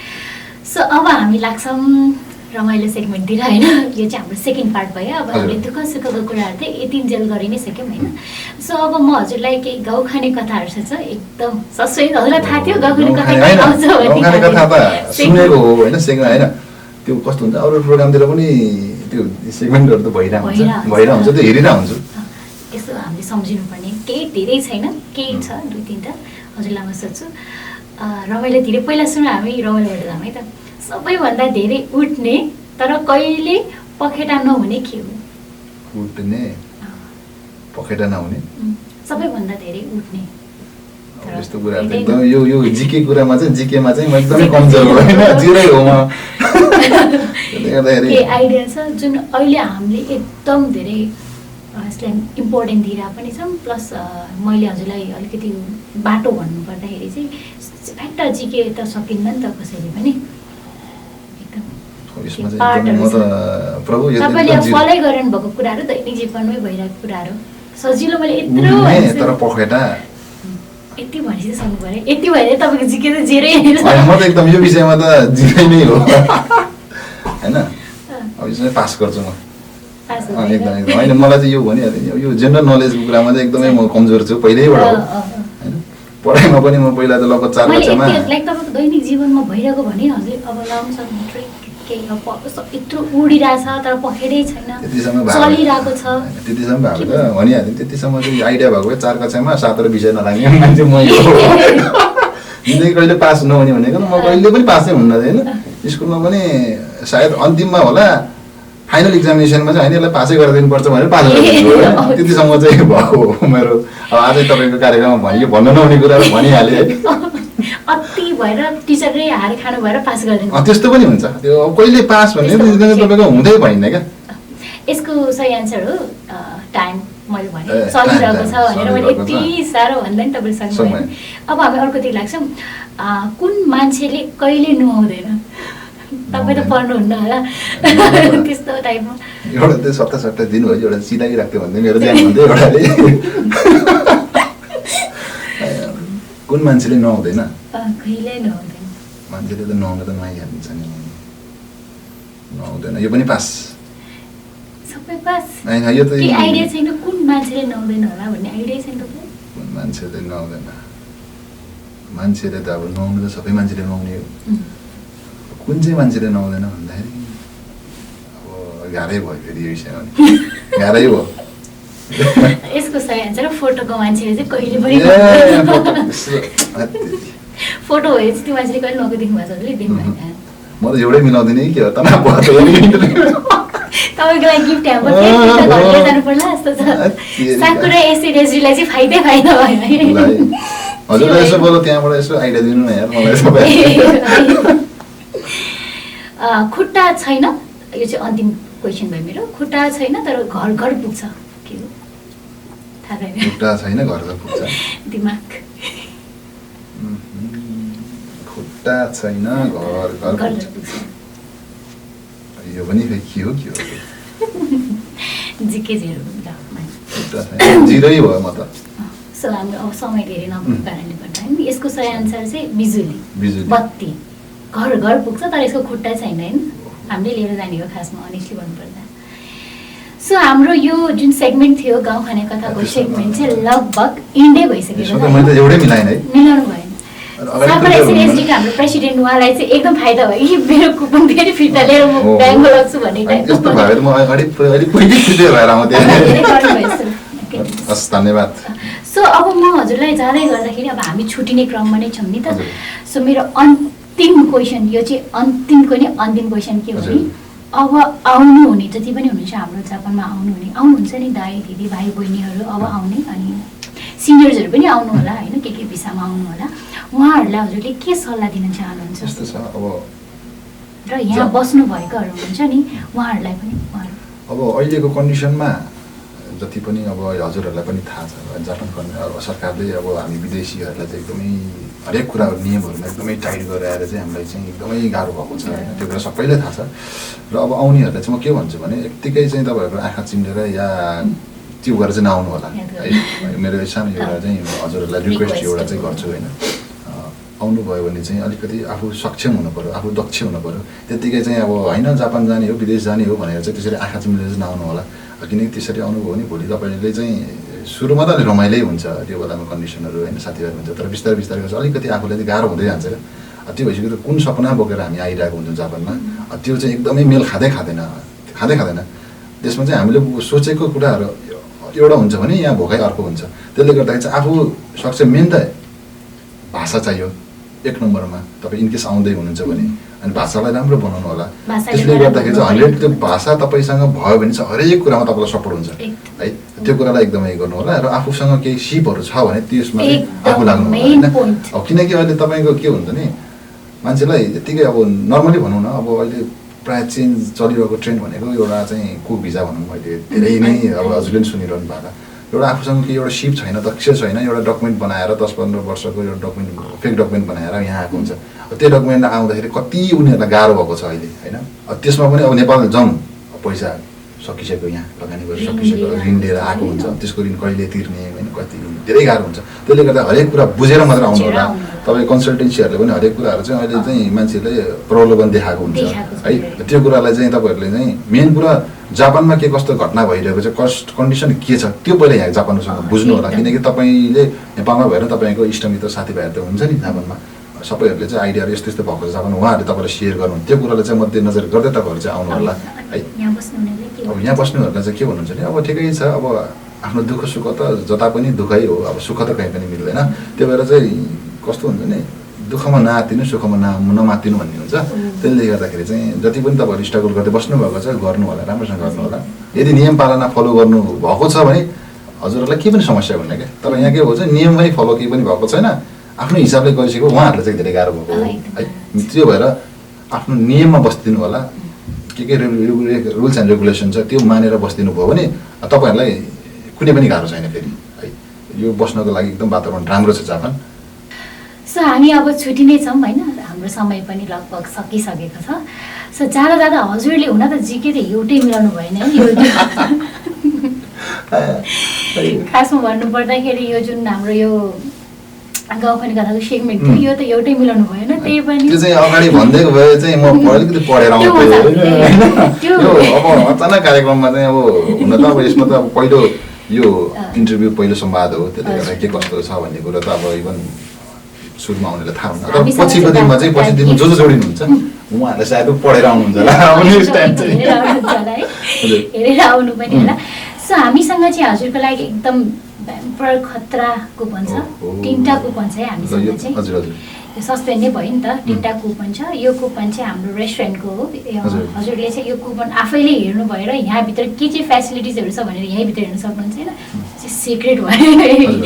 सो अब हामी लाग्छौँ रमाइलो सेगमेन्टतिर होइन। यो चाहिँ हाम्रो सेकेन्ड पार्ट भयो। अब हामीले दुःख सुखको कुराहरू चाहिँ यति जेल गरि नै सक्यौँ होइन। सो अब म हजुरलाई केही गाउँ खाने कथाहरू छ एकदम सबै हजुरलाई थाहा थियो गाउँ खाने कथा आउँछ भने? खाने कथा त सुनेको हो होइन, सेगमेन्ट होइन, त्यो कस्तो हुन्छ अरू प्रोग्रामतिर पनि त्यो सेगमेन्टहरू त भइरहेको हुन्छ, त्यो हेरिरहेको हुन्छु। यसो हामीले सम्झिनुपर्ने केही धेरै छैन, केही छ 2-3टा हजुरलाई म सोध्छु। रमाइलोतिर पहिला सुनौँ हामी, रमाइलोबाट जाऊँ है त। सबैभन्दा धेरै उठ्ने तर कहिले पखेटा नहुने के हो? उठ्ने पखेटा नहुने, सबैभन्दा धेरै उठ्ने यस्तो कुरा एकदम यो जिके कुरामा चाहिँ जिकेमा चाहिँ म एकदमै कमजोर हो होइन, जिरै हो म। के आइडिया छ जुन अहिले हामीले एकदम धेरै यसलाई इम्पोर्टेन्ट दिइरहेको पनि छौँ, प्लस मैले हजुरलाई अलिकति बाटो भन्नुपर्दाखेरि चाहिँ फ्याक्ट जिके त सकिन्न नि त कसैले पनि। तपाईँले फलै गरिरहनु भएको कुराहरू दैनिक जीवनमै भइरहेको कुराहरू सजिलो मैले यत्रो तर पखेटा यति भनेपछि सक्नु पऱ्यो, यति भएर तपाईँको जिके त जेरै म त एकदम यो विषयमा त जिकै नै हो होइन। अब यसमा पास गर्छु म एकदम एकदम होइन, मलाई चाहिँ यो भनिहालेँ यो जेनरल नलेजको कुरामा चाहिँ एकदमै म कमजोर छु पहिल्यैबाट हो होइन। पढाइमा पनि म पहिला त लगभग 4 कक्षामा लाइक तपाईँको दैनिक जीवनमा भइरहेको भने हजुर अब लाउनु सक्नु यत्रो उडिरहेछ तर पखेटै छैन, चलिरहेको छ त्यतिसम्म भएको त भनिहालेँ। त्यतिसम्म चाहिँ आइडिया भएको 4 कक्षामा 7 विषय नलाग्ने मान्छे म जिन्दगी कहिले पास नहुने भनेको म कहिले पनि पासै हुन्न होइन। स्कुलमा पनि सायद अन्तिममा होला, फाइनल एक्जामिनेसनमा चाहिँ होइन यसलाई पासै गरिदिनुपर्छ भनेर पास गरिदिन्छु होइन। त्यतिसम्म चाहिँ भएको मेरो। अब आजै तपाईँको कार्यक्रममा भने भन्नु नहुने कुराहरू भनिहालेँ है, अति भएर टिचरले हार खानु भएर पास गरिदिनु। त्यस्तो पनि हुन्छ, त्यो कहिले पास भन्ने तपाईँको हुँदै भएन क्या। यसको सही एन्सर हो टाइम। मैले भने चलिरहेको छ भनेर मैले यति साह्रो भन्दा नि तपाईँसँग। अब हामी अर्कोतिर लाग्छौँ, कुन मान्छेले कहिले नुहाउँदैन? तपाईँ त पढ्नुहुन्न होला त्यस्तो टाइपमा। एउटा त्यो सट्टा दिनुभयो, एउटा सिधाइराख्थ्यो भन्दै मेरो ज्यान भन्दै एउटाले कुन मान्छेले नुहाउँदैन? कहिले नुहाउँदैन मान्छेले त नुहाउन त नुहाइहालिन्छ नि, नुहाउँदैन यो पनि पास। सबै पास होइन, यो त आइडिया छैन कुन मान्छेले नुहाउँदैन होला भन्ने आइडिया छैन तपाईँ? कुन मान्छेले नुहाउँदैन? मान्छेले त अब नुहाउनु त सबै मान्छेले नुहाउने हो, कुन चाहिँ मान्छेले नुहाउँदैन भन्दाखेरि अब गाह्रै भयो फेरि यो विषयमा, गाह्रै भयो। यसको सही एन्सर फोटोको मान्छेले चाहिँ कहिले पनि फोटो भयो त्यो मान्छेले कहिले नुहाएको देख्नु भएको छ? देख्नु भएन। म त एउटै मिलाउँदिनँ कि के हो तनाव भयो तपाईँको लागि गिफ्ट हाम्रो घर लिएर जानु पर्ला जस्तो छ। साकुरा एसिडेजीलाई चाहिँ फाइदै फाइदा भयो है। हजुरलाई यसो बोलो त्यहाँबाट यसो आइडिया दिनु न यार मलाई सबै। खुट्टा छैन, यो चाहिँ अन्तिम क्वेसन भयो मेरो। खुट्टा छैन तर घर घर पुग्छ के हो? थाहा छैन। खुट्टा छैन घर घर पुग्छ? दिमाग। खुट्टा छैन घर घर पुग्छ, यो पनि के हो के हो? जिके जेरो खुट्टा छैन जिरै भयो म त। सो हाम्रो अब समय धेरै नभएको कारणले गर्दा होइन यसको सही एन्सर चाहिँ बिजुली, बत्ती। घर घर पुग्छ तर यसको खुट्टा छैन होइन, हामीले लिएर जाने हो खासमा अनेस्टली भन्नुपर्दा। सो हाम्रो यो जुन सेगमेन्ट थियो गाउँ खाने कथाको सेगमेन्ट चाहिँ लगभग इन्डै भइसकेको छ। मैले त एउटै मिलाएन है, मिलाउनु भएन। साकुरा एसिडेजीको हाम्रो प्रेसिडेन्ट उहाँलाई चाहिँ एकदम फाइदा भयो कि मेरो कुपन फेरि फिर्ता लिएर म ब्याङ्क लाग्छु भन्ने टाइपको। त्यस्तो भयो म अगाडि पहिले फिर्ता भएर आउँथेँ। हस् धन्यवाद। सो अब म हजुरलाई जाँदै गर्दाखेरि अब हामी छुट्टिने क्रममा नै छौँ नि त। सो मेरो अन्तिम क्वेसन, यो चाहिँ अन्तिमको नि अन्तिम क्वेसन के हो भने अब आउनुहुने जति पनि हुनुहुन्छ हाम्रो जापानमा आउनुहुन्छ नि दाइ दिदी भाइ बहिनीहरू अब आउने, अनि सिनियर्सहरू पनि आउनु होला होइन, के भिसामा आउनु होला, उहाँहरूलाई हजुरले के सल्लाह दिन चाहनुहुन्छ? यस्तो छ अब र यहाँ बस्नु भएकोहरू हुनुहुन्छ नि उहाँहरूलाई पनि अब अहिलेको कन्डिसनमा जति पनि अब हजुरहरूलाई पनि थाहा छ जापान सरकारले अब हामी विदेशीहरूलाई चाहिँ एकदमै हरेक कुराहरू नियमहरूमा एकदमै टाइट गरेर चाहिँ हामीलाई चाहिँ एकदमै गाह्रो भएको छ होइन, त्यो कुरा सबैलाई थाहा छ। र अब आउनेहरूलाई चाहिँ म के भन्छु भने यत्तिकै चाहिँ तपाईँहरूको आँखा चिम्लेर या त्यो गरेर चाहिँ नआउनु होला है। मेरो सानो एउटा चाहिँ हजुरहरूलाई रिक्वेस्ट एउटा चाहिँ गर्छु होइन, आउनुभयो भने चाहिँ अलिकति आफू सक्षम हुनु पऱ्यो, आफू दक्ष हुनु पऱ्यो। त्यत्तिकै चाहिँ अब होइन जापान जाने हो विदेश जाने हो भनेर चाहिँ त्यसरी आँखा चिम्लेर चाहिँ नआउनु होला, किनकि त्यसरी आउनुभयो भने भोलि तपाईँले चाहिँ सुरुमा त रमाइलै हुन्छ त्यो बेलामा कन्डिसनहरू होइन, साथीभाइ हुन्छ, तर बिस्तारै बिस्तारै गर्छ अलिकति आफूलाई चाहिँ गाह्रो हुँदै जान्छ क्या। त्यो भइसक्यो कुन सपना बोकेर हामी आइरहेको हुन्छौँ जापानमा, त्यो चाहिँ एकदमै मेल खाँदैन। त्यसमा चाहिँ हामीले सोचेको कुराहरू एउटा हुन्छ भने यहाँ भोकाइ अर्को हुन्छ। त्यसले गर्दाखेरि चाहिँ आफू सक्छ। मेन त भाषा चाहियो एक नम्बरमा। तपाईँ इनकेस आउँदै हुनुहुन्छ भने अनि भाषालाई राम्रो बनाउनु होला। त्यसले गर्दाखेरि चाहिँ 100 त्यो भाषा तपाईँसँग भयो भने चाहिँ हरेक कुरामा तपाईँलाई सपोर्ट हुन्छ है। त्यो कुरालाई एकदमै गर्नु होला। र आफूसँग केही सिपहरू छ भने त्यसमा आफू लाग्नु होइन। अब किनकि अहिले तपाईँको के हुन्छ नि, मान्छेलाई यत्तिकै अब नर्मली भनौँ न, अब अहिले प्रायः चेन्ज चलिरहेको ट्रेन्ड भनेको एउटा चाहिँ कुक भिजा भनौँ, अहिले धेरै नै अब हजुरले पनि सुनिरहनु भएको, एउटा आफूसँग केही एउटा सिप छैन, दक्ष छैन, एउटा डकुमेन्ट बनाएर 10-15 वर्षको एउटा डकुमेन्ट फेक डकुमेन्ट बनाएर यहाँ आएको हुन्छ। त्यो डकुमेन्ट आउँदाखेरि कति उनीहरूलाई गाह्रो भएको छ अहिले होइन। त्यसमा पनि अब नेपाल जाउँ, पैसा सकिसक्यो, यहाँ लगानी गरेर सकिसक्यो, ऋण लिएर आएको हुन्छ, त्यसको ऋण कहिले तिर्ने होइन, कति धेरै गाह्रो हुन्छ। त्यसले गर्दा हरेक कुरा बुझेर मात्र आउनु होला। तपाईँ कन्सल्टेन्सीहरूले पनि हरेक कुराहरू चाहिँ अहिले चाहिँ मान्छेले प्रलोभन देखाएको हुन्छ है। त्यो कुरालाई चाहिँ तपाईँहरूले चाहिँ मेन कुरा जापानमा के कस्तो घटना भइरहेको छ, कन्डिसन के छ, त्यो पहिला यहाँ जापानसँग बुझ्नु होला। किनकि तपाईँले नेपालमा भएर तपाईँको इष्टमित्र साथीभाइहरू त हुन्छ नि जापानमा, सबैहरूले चाहिँ आइडियाहरू यस्तो यस्तो भएको छ जापान, उहाँहरूले तपाईँलाई सेयर गर्नु, त्यो कुरालाई चाहिँ मध्यनजर गर्दै तपाईँहरू चाहिँ आउनु होला है। अब यहाँ बस्नेहरूलाई चाहिँ के भन्नुहुन्छ भने अब ठिकै छ, अब आफ्नो दुःख सुख त जता पनि दुःखै हो, अब सुख त कहीँ पनि मिल्दैन। त्यो भएर चाहिँ कस्तो हुन्छ नि, दुःखमा नआत्तिनु सुखमा नमात्तिनु भन्ने हुन्छ। त्यसले गर्दाखेरि चाहिँ जति पनि तपाईँहरू स्ट्रगल गर्दै बस्नुभएको छ गर्नु होला, राम्रोसँग गर्नु होला। यदि नियम पालना फलो गर्नु भएको छ भने हजुरहरूलाई केही पनि समस्या हुन्न क्या। तर यहाँ के भन्छ, नियममै फलो केही पनि भएको छैन, आफ्नो हिसाबले गरिसक्यो, उहाँहरूलाई चाहिँ धेरै गाह्रो भएको है। त्यो भएर आफ्नो नियममा बस्दिनु होला। के रुल्स एन्ड रेगुलेसन छ त्यो मानेर बस्दिनु भयो भने तपाईँहरूलाई कुनै पनि गाह्रो छैन फेरि है। यो बस्नको लागि एकदम वातावरण राम्रो छ जापान। सो हामी अब छुट्टी नै छौँ होइन, हाम्रो समय पनि लगभग सकिसकेको छ। सो जाँदा जाँदा हजुरले हुन त जिके त एउटै मिलाउनु भएन है। यो खासमा भन्नुपर्दाखेरि यो जुन हाम्रो यो गाउँखाने कथाको सेगमेन्ट थियो, यो त एउटै मिलाउनु भएन। त्यही पनि त्यो चाहिँ अगाडि भन्दैको भए चाहिँ म अलिकति पढेर आउनु पऱ्यो होइन। अब अचानक कार्यक्रममा चाहिँ अब हुन त अब यसमा त अब पहिलो यो इन्टरभ्यू पहिलो संवाद हो, त्यसले गर्दा के कस्तो छ भन्ने कुरा त अब इभन सुरुमा आउनेलाई थाहा हुन्छ। तर पछिको दिनमा चाहिँ पछि दिनमा जो जोडिनुहुन्छ उहाँहरूले सायद पढेर आउनुहुन्छ होला, हेरेर आउनु पनि होला। सो हामीसँग चाहिँ हजुरको लागि एकदम ब्याम्पर खतरा कुपन छ, 3टा कुपन छ है हामीसँग चाहिँ। यो सस्पेन्ड नै भयो नि त, 3टा कुपन छ। यो कुपन चाहिँ हाम्रो रेस्टुरेन्टको हो। हजुरले चाहिँ यो कुपन आफैले हेर्नु भएर यहाँभित्र के चाहिँ फेसिलिटिजहरू छ भनेर यहीँभित्र हेर्नु सक्नुहुन्छ होइन, सिक्रेट भयो।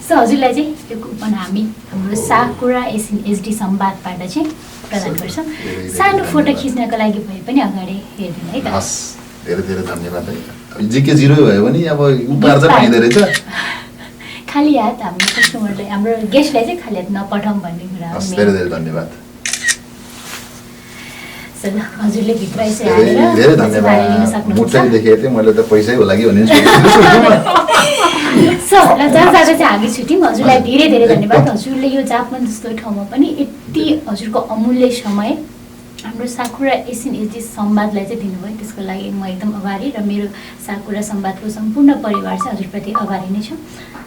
सो हजुरलाई चाहिँ यो कुपन हामी हाम्रो साकुरा एसडी संवादबाट चाहिँ प्रदान गर्छौँ। सानो फोटो खिच्नको लागि भए पनि अगाडि हेरिदिनु है त। धेरै धेरै धन्यवाद है। जिके 0 भयो भने अब उपहार चाहिँ पाइँदो रहेछ। खाली हात हाम्रो कस्टमरलाई, हाम्रो गेस्टलाई चाहिँ खाली हात नपठाउँ भन्ने कुरा हो। धेरै धेरै धन्यवाद। हजुरले भित्र धेरै धन्यवाद। मुठै देखेको थिएँ मैले त पैसै होला कि भने जाँदा चाहिँ हामी छुट्यौँ। हजुरलाई धेरै धेरै धन्यवाद। हजुरले यो जापान जस्तो ठाउँमा पनि यति हजुरको अमूल्य समय हाम्रो साकुरा एसडी संवादलाई चाहिँ दिनुभयो, त्यसको लागि म एकदम आभारी र मेरो साकुरा संवादको सम्पूर्ण परिवार चाहिँ हजुरप्रति आभारी नै छ।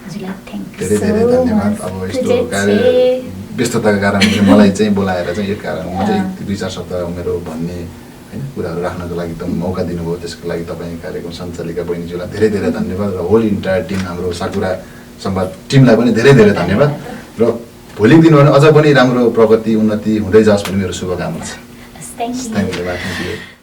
हजुरलाई थ्याङ्क यू। धेरै धेरै धन्यवाद। अब यस्तो कार्य व्यस्तताको कारणले मलाई चाहिँ बोलाएर चाहिँ यो कारण म चाहिँ 2-4 शब्द मेरो भन्ने होइन कुराहरू राख्नको लागि एकदम मौका दिनुभयो, त्यसको लागि तपाईँ कार्यक्रम सञ्चालिका बहिनीज्यूलाई धेरै धेरै धन्यवाद। र होल इन्टायर टिम हाम्रो साकुरा संवाद टिमलाई पनि धेरै धेरै धन्यवाद र भोलिको दिनमा पनि अझ पनि राम्रो प्रगति उन्नति हुँदै जाओस् भन्ने मेरो शुभकामना छ। Thank you. धन्यवाद।